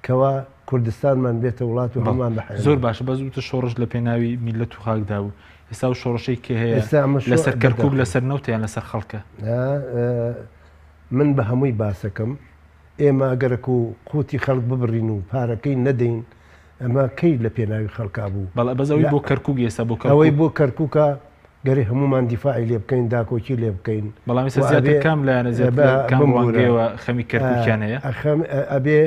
کەوا کوردستانمان بێتە وڵات و هەموومان بە حەیان زۆر باشە بەس وتە شۆڕش لە پێناوی میللەت و خاکدا بوو ئێستا ئەو شۆڕشەی کە هەیە ئێستا ئەمە شۆ لەسەر کەرکوک بەداخەوە. لەسەر نەوتە یان لەسەر خەڵکە؟ نا من بە هەمووی باسەکەم ئێمە گەرەک و قوتی خەڵک ببڕین و پارەکەی نەدەین ئەمە کەی لە پێناوی خەڵکا بوو؟ بەڵێ بەس ئەوەی بۆ کەرکوک ئێستا بۆ کەرکوک. ئەوەی بۆ کەرکوکە گەرێ هەموومان دیفاعی لێ بکەین داکۆکی لێ بکەین بەڵام ئێستا و زیاتر ئەبێ کام لایەنە زیاتر بە لە کام بمبورە ڕوانگەیەوە خەمی کەرکوکیان هەیە؟ خەم ئەبێ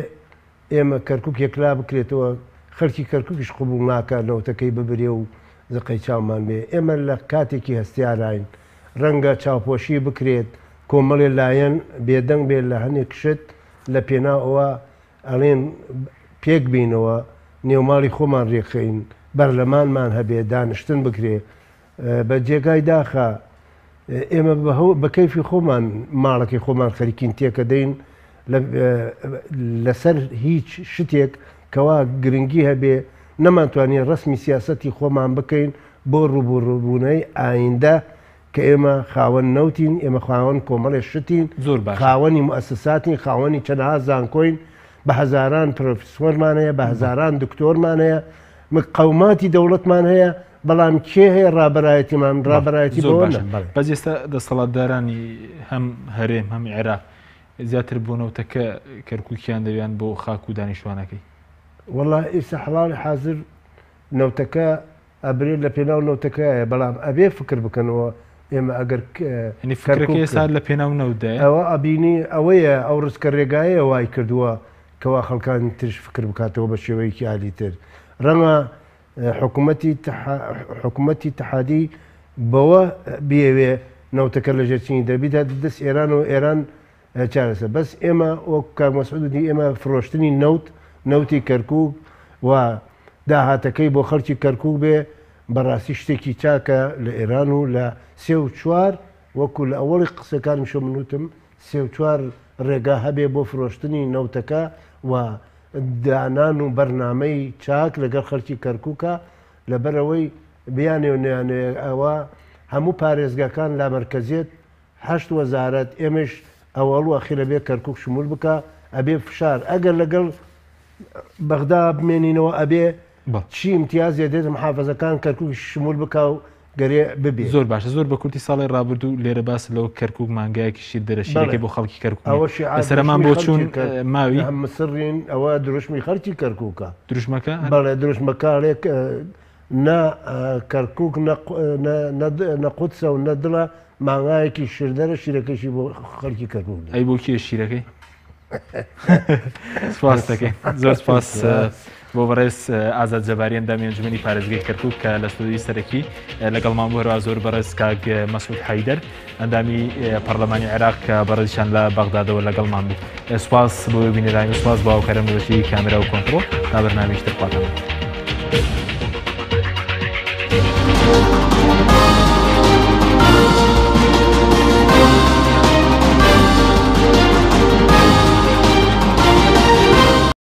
ئێمە کەرکوک یەکلا بکرێتەوە خەلکی کەرکوکیش قبوڵ ناکا نەوتەکەی ببرێ و زقەی چاومان بێ ئێمە لە کاتێکی هەستیاراین رەنگە چاوپۆشی بکرێت کۆمەڵێ لایەن بێدەنگ بێت لە هەنێک شت لە پێناو ئەوە ئەڵێن پێک بینەوە نێوماڵی خۆمان رێکخەین بەرلەمانمان هەبێ دانشتن بکرێ بە جێگای داخە ئێمە بە کەیفی خۆمان ماڵەکەی خۆمان خەریکین تێکەدەین لەسەر هیچ شتێک کەوا گرنگی هەبێ نەمانتوانی ڕسمی سیاسەتی خۆمان بکەین بۆ ڕووبوڕووبوونەی ئایندە کە ئێمە خاوەن نەوتین ئێمە خاوەن کۆمەڵێ شتین زۆر باشە. خاوەنی موئەسەساتین خاوەنی چەندەها زانکۆین بە هەزاران پرۆفیسۆرمان هەیە بە هەزاران دکتۆرمان هەیە مقەوماتی دەوڵەتمان هەیە بەڵام کێ هەیە ڕابەرایەتیمان ڕابەرایەتی زۆر بەوە باشە نا بەڵێ. بەس ئێستا دەسەڵاتدارانی هەم هەرێم هەم عێراق زیاتر بۆ نەوتەکە کەرکوکیان دەوێن بۆ خاک و دانیشتوانەکەی. وەڵا ئیستا حەڵاڵی حازر نەوتەکە ئەبرێت لە پێناو نەوتەکەیە بەڵام ئەبێ فکر بکەنەوە ئێمە ئەگەر یعنی فکرەکە ئێستا لە پێناو نەوتدایە ئەوە ئەبینی ئەوەیە ئەو ڕچکە ڕێگایەیە وای کردووە کەوا خەڵکانی ترش فکر بکاتەوە بە شێوەیەکی عالی تر ڕەنگە حکوومەتی حکوومەتی اتحادی بەوە بیەوێ نەوتەکە لە ژێرچینی دەبیدات دەست ئێران و ئێران چارەسەر بەس ئێمە وەک کاک مەسعود وتی ئێمە فرۆشتنی نەوت نەوتی کەرکوک و داهاتەکەی بۆ خەڵکی کەرکوک بێ بەڕاستی شتێکی چاکە لە ئێران و لە سێ و چوار وەکو لە ئەوەڵی قسەکانم شۆ من وتم سێ و چوار ڕێگا هەبێ بۆ فرۆشتنی نەوتەکە و دانان و بەرنامەی چاک لەگەڵ خەڵکی کەرکوکە لەبەرئەوەی بیانێ و نەیانەوێ ئەوە هەموو پارێزگاکان لامەرکەزیەت هەشت وەزارەت ئێمەش ئەوەڵ و ئەخیر ئەبێ کەرکوک شمول بکا ئەبێ فشار ئەگەر لەگەڵ بەغدا بمێنینەوە ئەبێ چی ئیمتیازێ دێت محافەزەکان کەرکوک شمول بکا و گەرێ ببێ. زۆر باشە زۆر بە کورتی ساڵی ڕابردوو لێرە باس لەوە کەرکوک مانگایەکی شیر دەرە شیرەکەی بۆ خەڵکی کەرکوک ئەوە شیعار لەسەرمان بۆ چوون ماوی مسڕین ئەوە دروشمی خەڵکی کەرکوکە دروشمەکە بەڵێ دروشمەکە ئەڵێ نە کەرکوک نە قودسە و نە دڵە مانگایەکی شیردەرە شیرەکەشی بۆ خەڵکی کەرکوک دێ. ئەی بۆ کێ شیرەکەی؟ سپاس دەکەین زۆر سپاس بۆ بەڕێز ئازاد جەباری ئەندامی ئەنجومەنی پارێزگەی کەرکوک کە لە ستۆدیۆی سەرەکی لەگەڵمان بوو هەروەها زۆر بەڕێز کاک مەسعود حەیدەر ئەندامی پەرلەمانی عێراق کە بەڕێزیشان لە بەغدادەوە لەگەڵمان بوو سوپاس بۆ بینەرانی و سوپاس بۆ هاوکارم لە بەشی کامێرا و کۆنتڕۆڵ تا بەرنامەیەکی تر خواتان لەگەڵ.